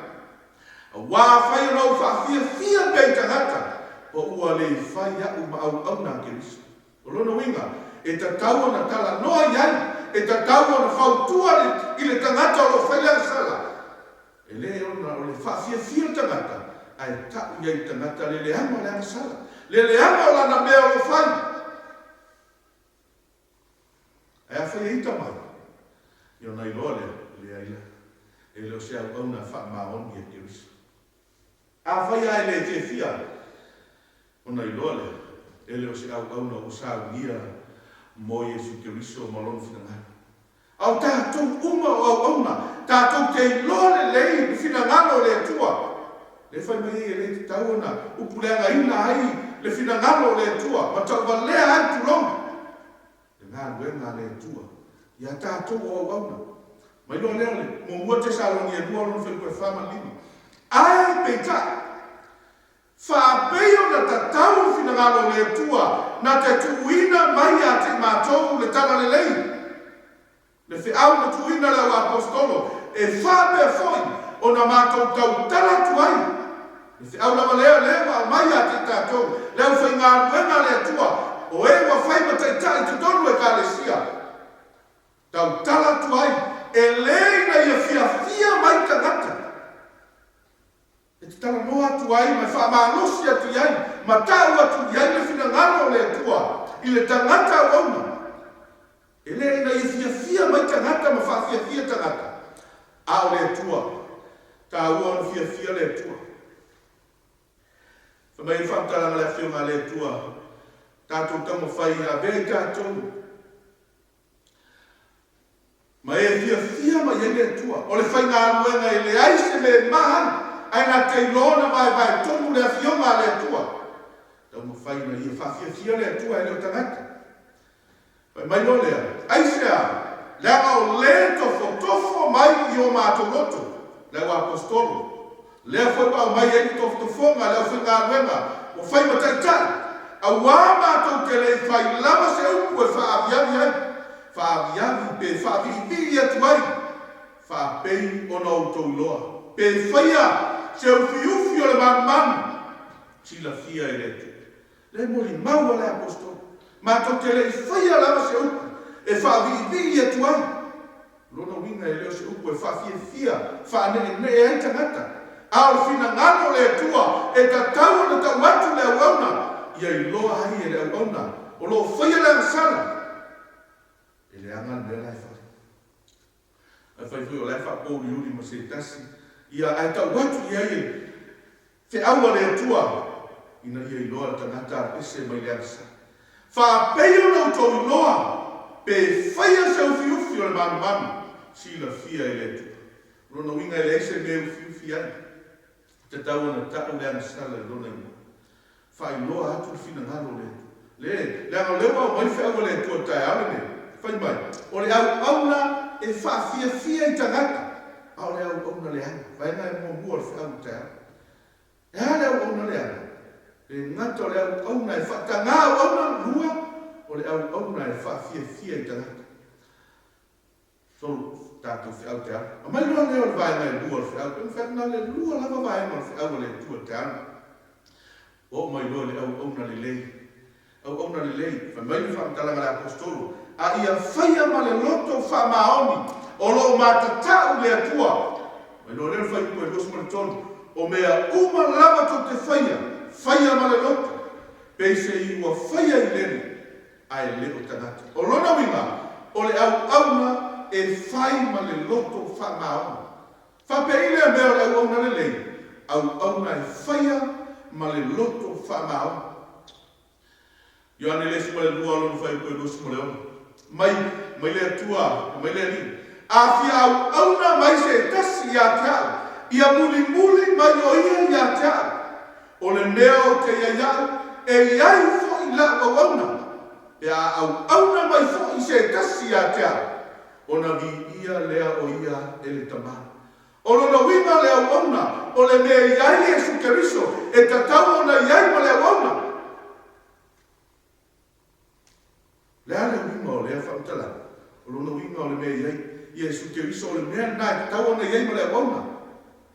Aua afai ona ou faafiafia pea i tagata, o ua le fai aʻu ma auauna a Keriso. O lona uiga, e tatau ona talanoa i ai, e tatau ona fautua i le tagata o lo o fai le agasala. E le ona o le faafiafia le tagata, ae tau i ai i le tagata le leaga o le agasala, le leaga o lana mea o lo o fai. Ae afai e ita mai, ia ona iloa lea, leai la, e le o se auauna faamaoni a Keriso. Afai lava e le fiafia, ona iloa lea, e le o se auauna ua saunia mo Iesu Keriso ma Lona finagalo. A o tatou uma o auauna, tatou te iloa lelei le finagalo o le Atua. Lea e fai mai ai e le tatau ona upuleagaina ai le finagalo o le Atua ma tauvalea ai, tulou, le galuega a le Atua ia tatou o auauna. Mai loa lea o le muamua Tesalonia e lua lona fuaiupu e fa ma le lima. Ae peitai, faapei ona tatau le finagalo o le Atua na te tuuina mai ia te i matou le talalelei, le feau na tuuina e le auaposetolo, e faapea foi ona matou tautala atu ai le feau lava lea, lea ua aumai ia te i tatou, le aufaigaluega a le Atua, o e ua fai ma taitai i totonu o Ekalesia. Tautala atu ai, e le ina ia fiafia mai tagata e te talanoa atu ai ma e faamalosi atu i ai ma tau atu i ai le finagalo o le Atua i le tagata auauna. E le ina ia fiafia mai tagata ma faafiafia tagata, a o le Atua. Taua ona fiafia le Atua. Fai mai le faamatalaga a le Afioga a le Atua, tatou taumafai e avea i tatou Ma e fiafia mai ai le Atua. O le faigaluega e leai se mea e ma ai, ae na te iloa ona vaevae tonu le Afioga a le Atua. Taumafai ina ia faafiafia le Atua e le o tagata. Fai mai loa lea, Aisea, leaga o le tofotofo mai i o matou loto, le auaposetolo, Lea foi ua aumai ai le tofotofoga a le aufaigaluega ua fai ma taitai, auā matou te le i fai lava se upu e faaaviavi ai, faaaviavi pe faaviivii atu ai, faapei ona outou iloa, pe faia se ufiufi o le manumanu, silafia e le Atua. Le molimau a le Aposetolo, matou te le i faia lava se upu e faaviivii atu ai. O lona uiga e le o se upu e faafiafia faaneenee ai tagata, a o le finagalo o le Atua e tatau ona tau atu le auauna ia iloa ai e le auauna o lo o faia le agasala. E leaga le mea la e fai. Ae fai foi o la e faapouliuli ma se tasi, ia ae tau atu i ai e feau a le Atua ina ia iloa le tagata alu ese mai le agasala. Faapei ona outou iloa pe faia se ufiufi o le manumanu silafia e le Atua. O lona uiga e leai se mea e ufiufi ai, e tatau ona tau le agasala i lona igoa. Faailoa atu le finagalo o le Atua. Le, leaga o lea ua aumai le feau a le Atua i le taeao lenei, fai mai, o le auauna e faafiafia i tagata, a o le auauna leaga. Vaega e muamua o le feau i le taeao. E a le auauna leaga? Le gata o le auauna e faatagā auauna, lua, o le auauna e faafiafia i tagata. Solo tatou feau te alu. Aumai loa lea o le vaega e lua o le feau. Pe mafai atu na o le lua lava vaega o le feau a le Atua te alu. Ua oo mai loa i le auauna lelei. Auauna lelei, fai mai le faamatalaga a le Aposetolo, a ia faia ma le loto faamaoni o lo o matatau le Atua. Mai loa lea o le fuaiupu e 23, o mea uma lava tou te faia, faia ma le loto, peisei ua faia i le Alii, ae le o tagata. O lona uiga, o le auauna e fai ma le loto faamaoni. Faapei lea mea o le auauna lelei, auauna e faia ma le loto faamaoni. Ioane le isi ma le lua o lona fuaiupu e 26. Mai, mai le Atua, mai le Alii. A fia auauna mai se tasi ia te au, ia mulimuli mai o ia ia te au. O le mea ou te i ai au, e i ai foi lau auauna, pe a auauna mai foi se tasi ia te au, ona viia lea o ia e le Tama. O lona uiga le auauna, o le mea e i ai Iesu Keriso, e tatau ona i ai ma le auauna. O le a le uiga o lea faamatalaga? O lona uiga o le mea e i ai Iesu Keriso, o le mea lena e tatau ona i ai ma le auauna.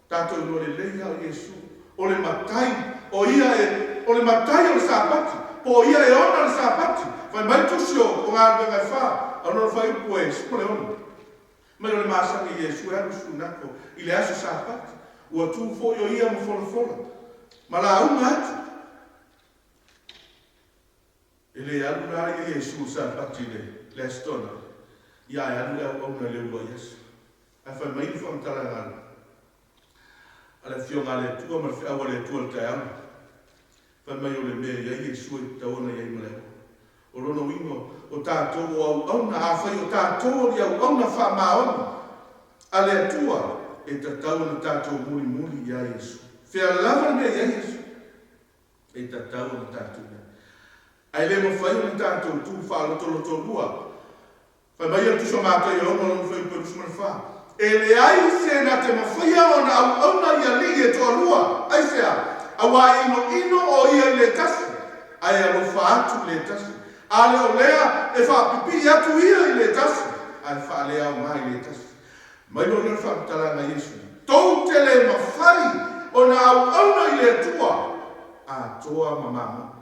Tatou iloa lelei lava o Iesu, o le Matai, o Ia e, o le Matai o le Sapati, po o Ia e ona le Sapati. Fai mai le Tusi o Galuega e fa, a o lona fuaiupu e 16. Mai o le masani i Iesu e alu i Sunako i le aso Sapati, ua tu foi o Ia ma folafola, ma lauga atu. E le alu la ia Iesu i Sapati i le Aso Toonai, ia ae alu le auauna i le uluai aso. Ae fai mai le faamatalaga a le Afioga a le Atua ma le feau a le Atua i le taeao, fai mai o le mea e i ai Iesu e tatau ona i ai ma le auauna. O lona uiga, o tatou o auauna, afai o tatou o ni auauna faamaoni a le Atua, e tatau ona tatou mulimuli ia Iesu. Fea lava le mea e i ai Iesu? E tatau ona tatou i ai. Ae le mafai ona tatou tu faalotolotolua. Fai mai ia le Tusi o Mataio e 6 lona fuaiupu e 24. E leai se na te mafaia ona auauna i alii e toalua. Aisea? Aua e inoino o ia i le tasi, ae alofa atu i le tasi. A le o lea, e faapipii atu ia i le tasi, ae faaleaoga i le tasi. Mai loa lea o le faamatalaga a Iesu, Tou te le mafai ona auauna i le Atua atoa ma mamona.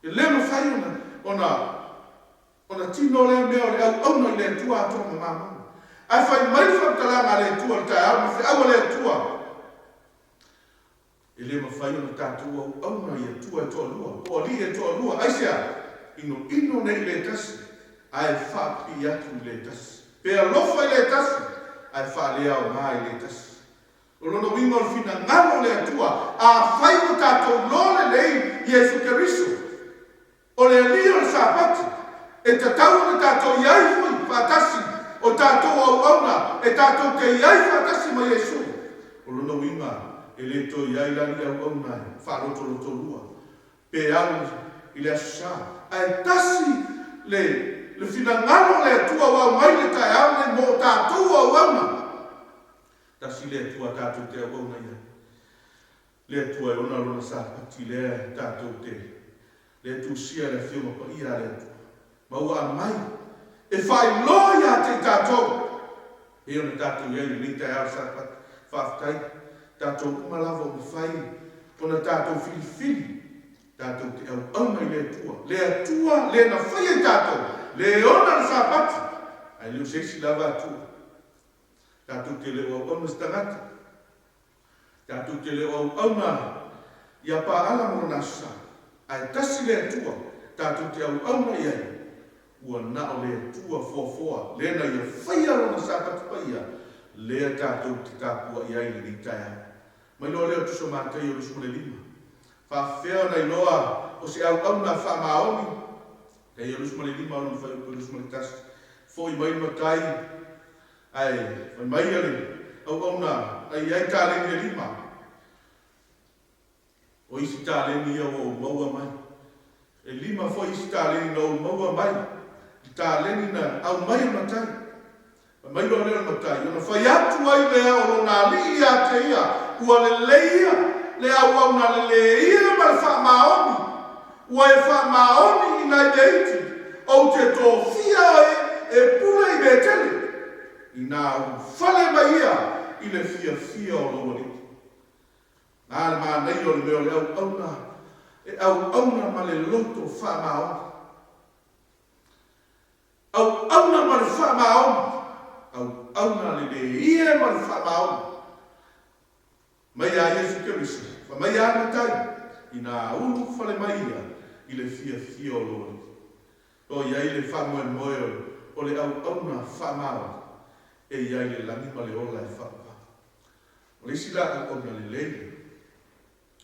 E le mafai ona, ona, ona tino lea mea o le auauna i le Atua atoa ma mamona. Ae fai mai le faamatalaga a le Atua i le taeao ma feau a le Atua, E le mafai ona tatou auauna i Atua e toalua, po o alii e toalua. Aisea? Inoino nei i le tasi, ae faapipii atu i le tasi. Pe alofa i le tasi, ae faaleaoga i le tasi. O lona uiga o le finagalo o le Atua, afai ua tatou iloa lelei Iesu Keriso, O le Alii o le Sapati, e tatau ona tatou i ai foi faatasi, o tatou auauna e tatou te i ai faatasi ma Iesu. O lona uiga, e le toe i ai la ni auauna e faalotolotolua pe alu i le Aso Sa, ae tasi le le finagalo o le Atua ua aumai i le taeao lenei mo tatou auauna. Tasi le Atua tatou te auauna i ai. Le Atua e ona Lona Sapati lea tatou te lea tusia le Afioga Paia a le Atua, ma ua aumai e faailoa ia te i tatou, pei ona tatou i ai i lenei taeao le Sapati. Faafetai, tatou uma lava ua mafai ona tatou filifili tatou te auauna i le Atua, le Atua le na faia i tatou, le e ona le Sapati, ae le o se isi lava Atua. Tatou te le o auauna se tagata. Tatou te le o auauna ia Paala ma lona aso sa, ae tasi le Atua tatou te auauna i ai, ua na o le Atua foafoa lea na ia faia lona Sapati paia lea tatou te tapuai ai i lenei taeao. Mai loa lea o Tusa Mataio 25, faafefea ona iloa o se auauna faamaoni? Mataio 25 lona fuaiupu 21, Foi mai le matai, Ae fai mai le auauna na i ai taleni e lima. O isi taleni ia ua ou maua mai. E lima foi isi taleni na ou maua mai, i taleni na aumai e le matai. Fai mai loa lea o le matai, ona fai atu ai lea o lona alii ia te ia, Ua lelei ia le auauna lelei ia ma le faamaoni, ua e faamaoni i nai mea iti, ou te tofia oe e pule i mea tele, inā ulufale mai ia i le fiafia o lou alii. Na le manaia o le mea o le auauna e auauna ma le loto faamaoni. Auauna ma le faamaoni. Auauna lelei ia ma le faamaoni. Mai a Iesu Keriso, fa mai a Matai, ina ulu fale mai ia i le fiafia o lou Alii. O i ai le faamoemoe o le auauna faamaoni e i ai le lagi ma le ola e faavavau. O le isi la auauna lelei lea,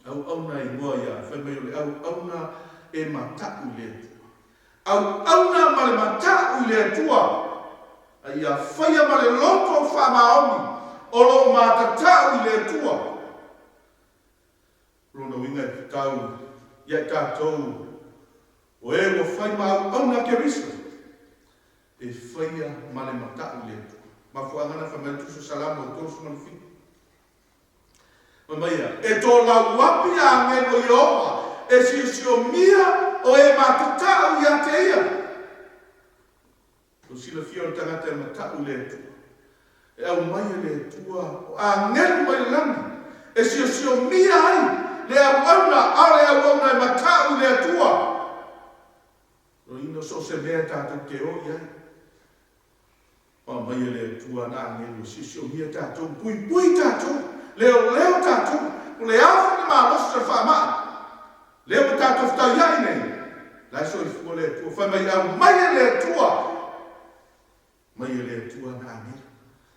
auauna e igoa ia fai mai o le auauna e mataʻu i le Atua. Auauna ma le mataʻu i le Atua, a ia faia ma le loto faamaoni o lo o matatau i le Atua. O lona uiga e tatau ia i tatou o e ua fai ma auauna a Keriso, e faia ma le mataʻu i le Atua. Mafuaaga na fai mai le Tusi o Salamo 37. Fai mai ia, E tolauapi agelo Ieova, e siosiomia o e matatau ia te ia. Ua silafia o le tagata e mataʻu i le Atua. E aumai e le Atua o agelu mai le lagi, e siosiomia ai le auauna, a o le auauna e mataʻu i le Atua. Loina so o se mea tatou te o i ai. Aumai e le Atua ana agelu e siosiomia tatou, puipui tatou, leoleo tatou, o le a foi le malosi o le faamai, lea ua tatou fetauiai nei, la e soifua le Atua. Fai mai, aumai e le Atua, aumai e le Atua ana agelu,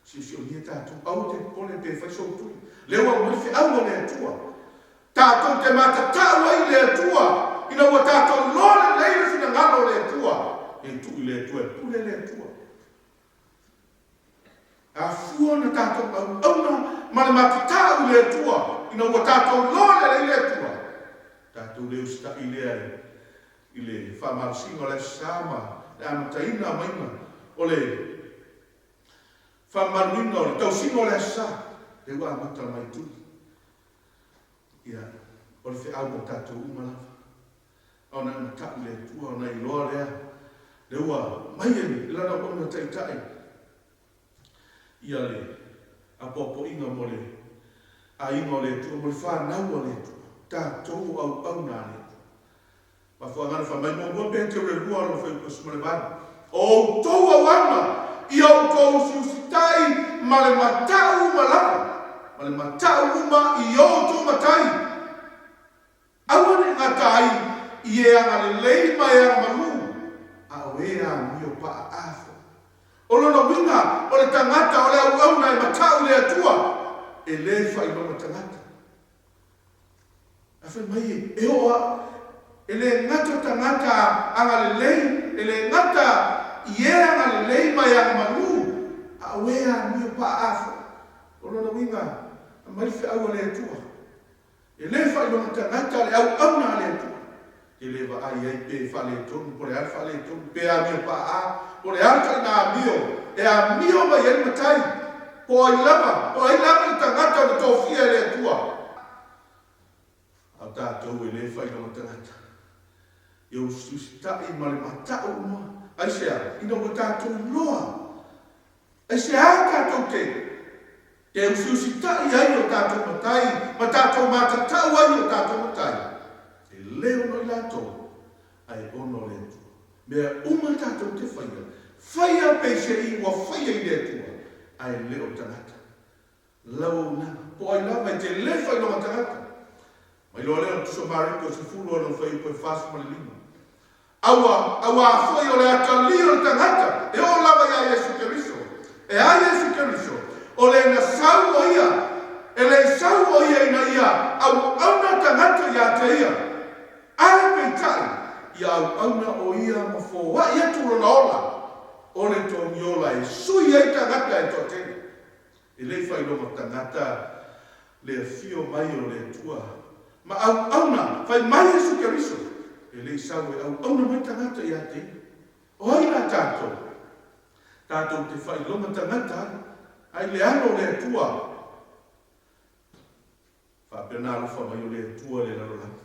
siosiomia tatou, aua te popole pe fai sou tuli, lea ua aumai le feau a le Atua, tatou te matatau ai i le Atua, ina ua tatou iloa lelei le finagalo o le Atua, e tuu i le Atua e pule le Atua. A fua ona tatou auauna ma le matatau i le Atua, ina ua tatou iloa lelei le Atua, tatou le usitai lea i le faamalosiga o le Aso Sa ma le amataina maiga o le. Faamamaluina o le tausiga o le Aso Sa, lea ua amata mai tuli. Ia, o le feau mo tatou uma lava. Ona e matau le Atua, ona iloa lea, lea ua mai e Lana auauna taitai ia le apoapoaiga mo le aiga o le Atua, mo le fanau a le Atua, tatou o auauna a le Atua. Mafuaaga na fai mai muamua Peteru e lua lona fuaiupu 18, O outou auauna, ia outou usiusitai ma le matau uma lava, ma le matau uma i o outou matai. Aua ne i gata ai i e agalelei ma e agamalu, a o e amio paaa foi. O lona uiga, o le tagata o le auauna e matau i le Atua, e le faailoga tagata. Ae fai mai e oo a, e le gata tagata agalelei, e le gata i e agalelei ma e agamalu, a o e amio paaa foi. O lona uiga, aumai le feau a le Atua. E le faailoga tagata le auauna a le Atua. E le vaai ai pe faaletonu, po o le a le faaletonu, pe amio paaa, po o le a le taina amio e amio mai ai le matai, po o ai lava, po o ai lava le tagata na tofia e le Atua. A o tatou e le faailoga tagata. Ia usiusitai ma le matau uma. Aisea? Ina ua tatou iloa. Aisea tatou te te usiusitai ai i o tatou matai ma tatou matatau ai i o tatou matai? E le ono i latou, ae ono le Atua. Mea uma tatou te faia, faia peiseai ua faia i le Atua, ae le o tagata. Lau auaunaga, po o ai lava e te le faailoga tagata. Mai loa lea o le Tusi o Mariko 16 fuaiupu e 45. Aua, auā foi o le atalii o le tagata e oo lava iā Iesu Keriso. E a Iesu Keriso? O le na sau o ia, e le i sau o ia ina ia auauna tagata iā te ia. Ae peitai, ia auauna o ia ma foai atu lona ola, o le togiola e sui ai tagata e toatele. E le i faailoga tagata le afio mai o le Atua ma auauna fai mai Iesu Keriso, e le i sau e auauna mai tagata ia te ia. O ai la tatou? Tatou te faailoga tagata ai, ai le alo o le Atua. Faapena alofa mai o le Atua le lalolagi.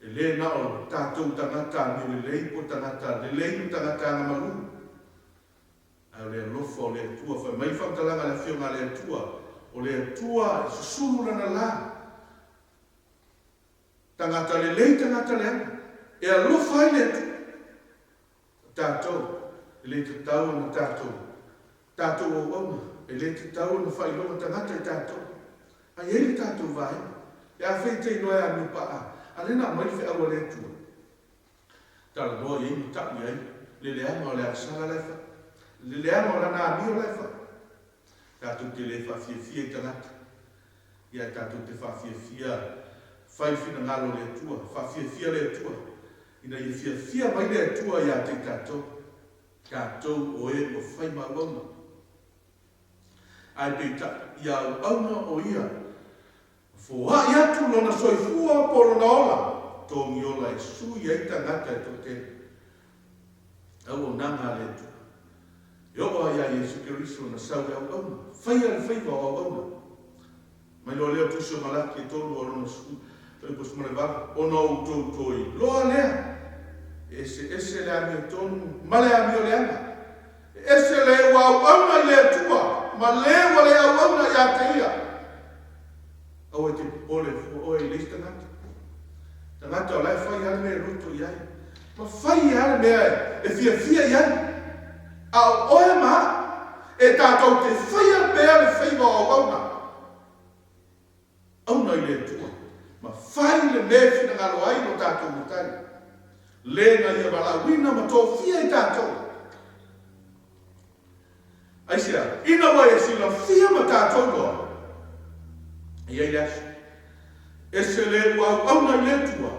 E le na o tatou tagata amio lelei po tagata lelei ma tagata agamalu. Ae o le alofa o le Atua, fai mai le faamatalaga a le Afioga a le Atua, o le Atua e susulu Lana la. Tagata lelei, tagata leaga, e alofa ai le Atua. O tatou, e le tatau ona tatou, tatou auauna, e le tatau ona faailoga tagata i tatou. Ae i ai le tatou vaega, pe afai e te iloa e amio paa, a lea na aumai le feau a le Atua. Talanoa i ai ma tau i ai le leaga o le agasala la e fai, le leaga o lana amio la e fai. Tatou te le faafiafia i tagata, ia tatou te faafiafia fai le finagalo o le Atua, faafiafia le Atua, ina ia fiafia mai le Atua ia te i tatou, tatou o e ua fai ma auauna. Ae peitai, ia auauna o ia Foai atu lona soifua po o lona ola, togiola e sui ai tagata e toatele. Auaunaga a le Atua. E oo lava ia Iesu Keriso na sau e auauna, faia le faiva o auauna. Mai loa lea o Tusi o Malaki e tolu o lona 18, ona outou toe iloa lea, e eseese le amiotonu ma le amioleaga. E ese le ua auauna i le Atua ma le ua le auauna ia te Ia. Aua e te popole fua oe i le isi tagata. Tagata o la e fai lava le mea e loto i ai, ma fai lava le mea e fiafia i ai. A o oe ma au, e tatou te faia pea le faiva o auauna. Auna i le Atua, ma fai le mea e finagalo ai lo tatou Matai, le na ia valaauina ma tofia i tatou. Aisea? Ina ua e silafia ma tatou loa, e i ai le aso, ese le ua auauna i le Atua,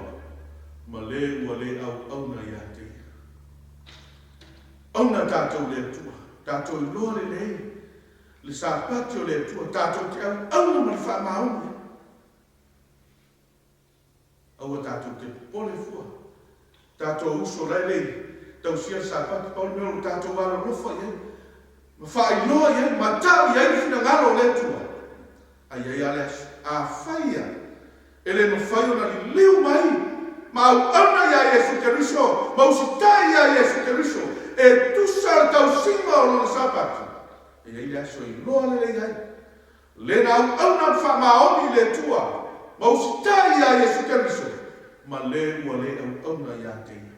ma le ua le auauna ia te Ia. Auna tatou i le Atua, tatou iloa lelei Le Sapati o le Atua, tatou te auauna ma le faamaoni ai. Aua tatou te popole fua. Tatou uso la e le i tausia le Sapati, pau le mea o lo tatou alolofa i ai. Ma faailoa i ai, ma tau i ai le finagalo o le Atua. A i ai lava le aso, afai ia e le mafai ona liliu mai ma auauna iā Iesu Keriso, ma usitai iā Iesu Keriso, e tusa le tausiga o Lona Sapati, e i ai le aso e iloa lelei ai le na auauna ma faamaoni i le Atua, ma usitai iā Iesu Keriso, ma le ua le auauna iā te Ia.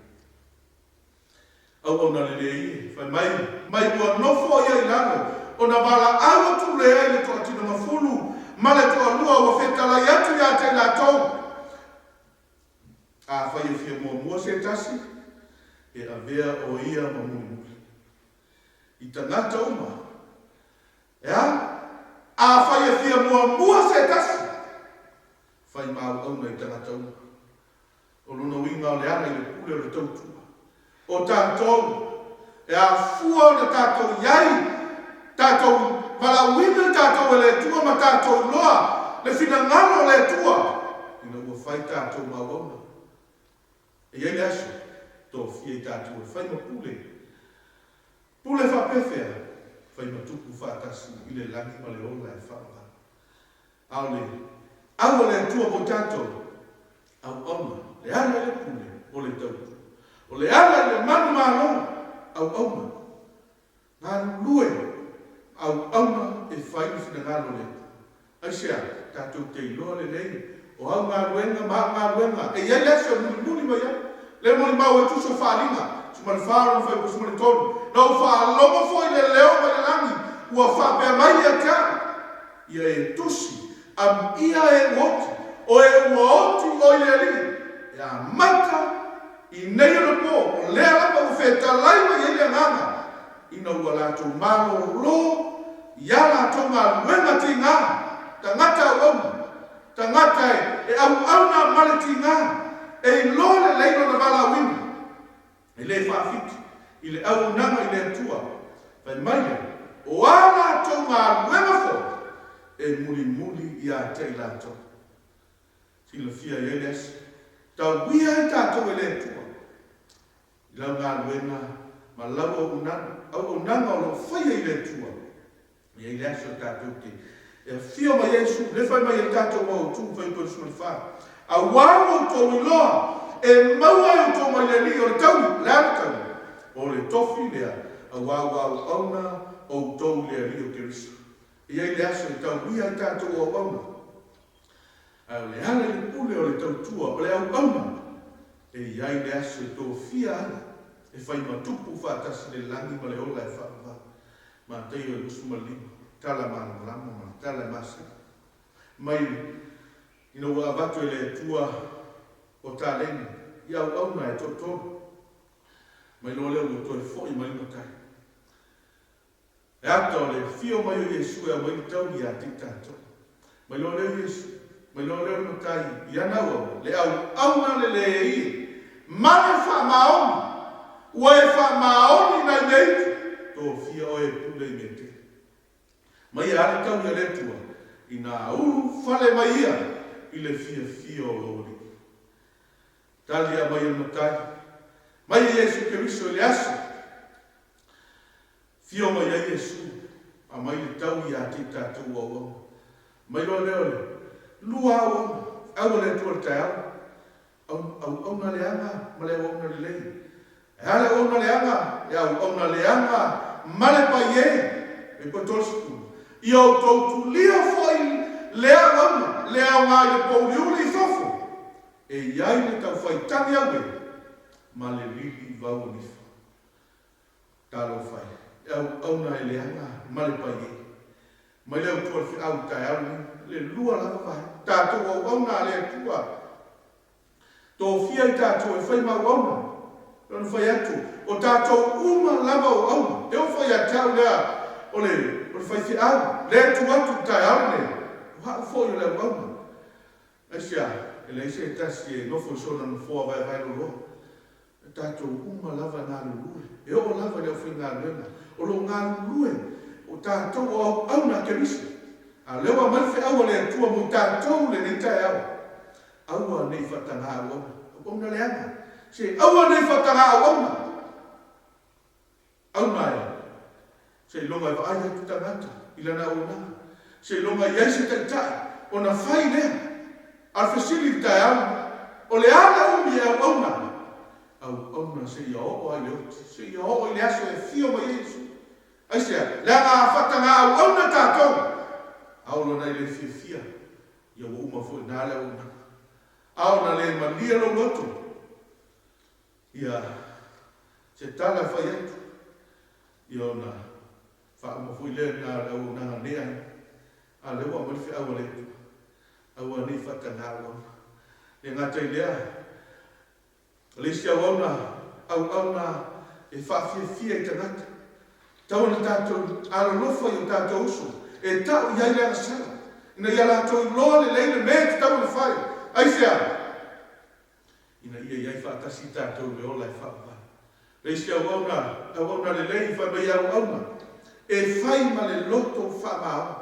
Auauna lelei e, fai mai, mai ua nofo ia i lalo, ona valaau atu lea i le toatinogafulu ma le toalua ua fetalai atu ia te i latou. Afai e fia muamua se tasi, e avea o ia ma mulimuli. I tagata uma, e a? Afai e fia muamua se tasi, fai ma auauna i tagata uma. O lona uiga o le ala i le pule o le tautua. O tatou, e afua ona tatou i ai, tatou valaauina i tatou e le Atua ma tatou iloa le finagalo o le Atua, ina ua fai tatou ma auauna. E i ai le aso, tofia i tatou e fai ma pule. Pule faapefea? Fai ma tupu faatasi i le lagi ma le ola e faavavau. A o le au a le Atua mo tatou, auauna, le ala i le pule o le tautua. O le ala i le manumalo, auauna, galulue, auauna e fai le finagalo o le Atua. Aisea? Tatou te iloa lelei o au galuega ma au galuega e i ai le aso e mulimuli mai ai. Le molimau e tusa o faaaliga, 14 lona fuaiupu 13, Na ou faalogo foi le leo mai le lagi, ua faapea mai ia te au, Ia e tusi, amuia e u oti, o e ua oti oi le Alii, e amata i nei ona po, o lea lava ua fetalai mai ai le Agaga, ina ua latou malōlō i a latou galuega tigā, tagata auauna, tagata e auauna ma le tigā, e iloa lelei lona valaauina. E le faafiti i le auaunaga i le Atua, fai mai lea, o a latou galuega foi e mulimuli ia te i latou. Silafia i ai le aso, tauia ai tatou e le Atua i lau galuega ma lau auaunaga, auaunaga o lo o faia i le Atua. E i ai le aso tatou te e afio mai ai Iesu, le fai mai ai tatou mau autu, fai upu 14. Auā ua outou iloa, e maua e outou mai le Alii o le taui, o le a le taui? O le tofi lea, auā ua auauna outou i le Alii o Keriso. E i ai le aso e tauia ai tatou auauna. Ae o le ala i le pule o le tautua, o le auauna, e i ai le aso e tofia ai, e fai ma tupu faatasi le lagi ma le ola e faavavau. Mataio e 25, tala malamalama ma le tala e masani mai ina ua avatu e le Atua o taleni i auauna e toatolu, mai loa lea ua toe foi mai le matai. E ata o le afio mai o Iesu e aumai le tauli ia te i tatou. Mai loa lea o Iesu, mai loa lea o le Matai i ana auauna, le auauna le lē ie, ma le faamaoni, ua e faamaoni nai mea iti, tofia oe e pule i mea tele. Mai e a le tauli a le Atua, ina ulu fale mai ia i le fiafia o lou Alii. Tali a mai e le Matai, mai e Iesu Keriso i le aso, Fio mai ai Iesu, aumai le taui ia te i tatou auauna. Mai loa lea o le lua auauna, au a le Atua i le taeao, au, auauna leaga ma le auauna lelei. E a le auauna leaga? E auauna leaga ma le paie, e po 30. Ia outou tulia foi lea auauna, le aoga i le pouliuli i fafo, e i ai le taufaitagi auē ma le lili vau o nifa. Talofa e, e auauna e leaga ma le paie. Mai le autua le feau i taeao lenei, le lua lava vaega. Tatou auauna a le Atua. Tofia i tatou e fai ma auauna. E ono fai atu, o tatou uma lava o auauna. E oo foi ia te au lea o le, o le faifeau, lea e tu atu i taeao lenei, o au foi o le auauna. Aisea? E leai se tasi e nofo i sona nofoa vaevae loloa. E tatou uma lava e galulue, e oo lava i le aufaigaluega o lo o galulue, o tatou o auauna a Keriso. A o lea ua aumai le feau a le Atua mo i tatou lenei taeao, Aua ne i faatagā auauna, auauna leaga, se aua ne i faatagā auauna, auna e. Seiloga e vaai atu tagata i lana auaunaga. Seiloga e i ai se taitai ona fai lea. A o le fesili i le taeao lenei, o le a le umi e auauna ai? Auauna seia oo lava i le oti, seia oo i le aso e afio mai ai Iesu. Aisea? Leaga a faataga auauna tatou, a oo loa ina e le fiafia, ia ua uma foi i ina le auaunaga. A ona le malie lou loto, ia se tala e fai atu, ia ona faauma foi lea lena o le auaunaga nei aiga. A o lea ua aumai le feau a le Atua, aua ne i faataga auauna. Le gata i lea, o le isi auauna, auauna e faafiafia i tagata. Tau ona tatou alolofa i o tatou uso e tau i ai le agasala, ina ia latou iloa lelei le mea e tatau ona fai. Aisea? Ina ia i ai faatasi i tatou i le ola e faavavau. Le isi auauna, auauna lelei, fai mai auauna, e fai ma le loto faamaoni.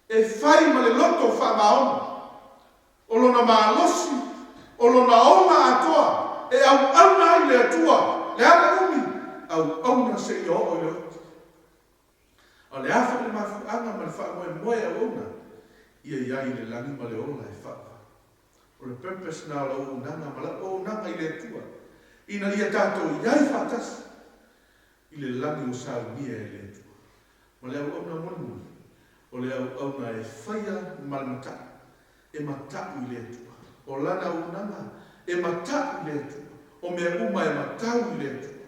E fai ma le loto faamaoni. O lona malosi, o lona ola atoa, e auauna ai le Atua, le a le umi, auauna seia oo i le oti. A o le a foi le mafuaaga ma le faamoemoe e auauna, ia i ai i le lagi ma le ola e faavavau. O le purpose na o lau auaunaga ma lau auaunaga i le Atua, ina ia tatou i ai faatasi i le lagi ua saunia e le Atua. Ma le auauna mulimuli, o le auauna e faia ma le mata'u, e mata'u i le Atua. O lana auaunaga e mata'u i le Atua, o mea uma e matau i le Atua.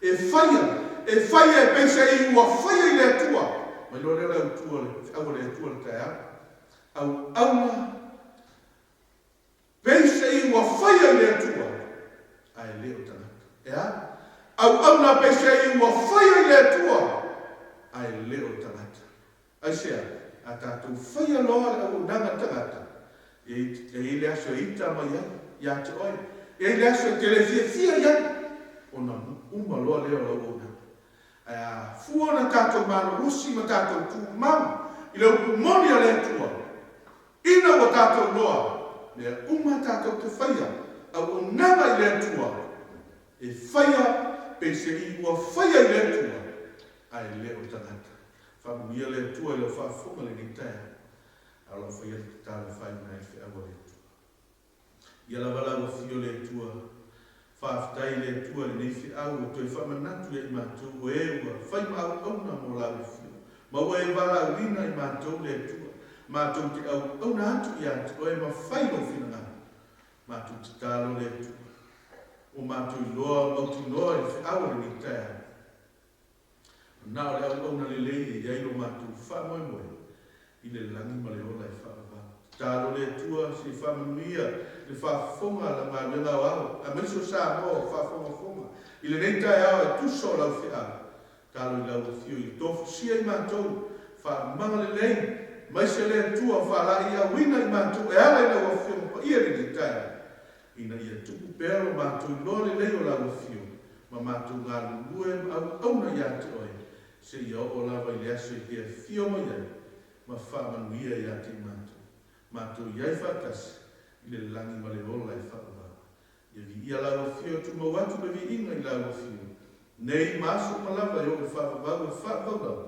E faia, e faia e peiseai ua faia i le Atua. Mai loa lea o le autu a le feau a le Atua i le taeao. Auauna Peisei ua faia i le Atua, ae le o tagata. E a? Auauna peisei ua faia i le Atua, ae le o tagata. Aisea? A tatou faia loa le auaunaga i tagata, e i ai le aso e ita mai ai ia te oe, e i ai le aso e te le fiafia i ai, ona uma loa lea o lau auaunaga. Ae a fua ona tatou malolosi ma tatou tumau i le upu moni a le Atua, ina ua tatou iloa mea uma tatou te faia auaunaga i le Atua, e faia peiseai ua faia i le Atua, ae le o tagata. Faamanuia le Atua i lau faafofoga lenei taeao, a o lau faia le tatalo e faaiuna ai le feau a le Atua. Ia lava lau afio le Atua. Faafetai i le Atua i lenei feau ua toe faamanatu ia i matou o e ua fai ma auauna mo lau afio, ma ua e valaauina i matou le Atua, matou te auauna atu ia te oe ma fai lou finagalo. Matou tatalo le Atua. Ua matou iloa mautinoa i le feau o lenei taeao. Na o le auauna lelei e i ai lo matou faamoemoe i le lagi ma le ola e faavavau. Tatalo le Atua se i faamanuia le faafofoga a lau galuega aoao, aemaise o Samoa o faafogafoga i lenei taeao e tusa o lau feau. Tatalo i lau Afio i tofusia i matou faamaga lelei, maise le Atua faalaeiauina i matou e ala i lau Afioga Paia i lenei taeao. Ina ia tupu pea lo matou iloa lelei o lau afio, ma matou galulue ma auauna ia te oe, seia oo lava i le aso i te afio mai ai, ma faamanuia ia te i matou. Matou i ai faatasi, i le lagi ma le ola e faavavau. Ia viia lau afio, tumau atu le viiga i lau afio, nei ma aso uma lava e oo i le faavavau e faavavau lava.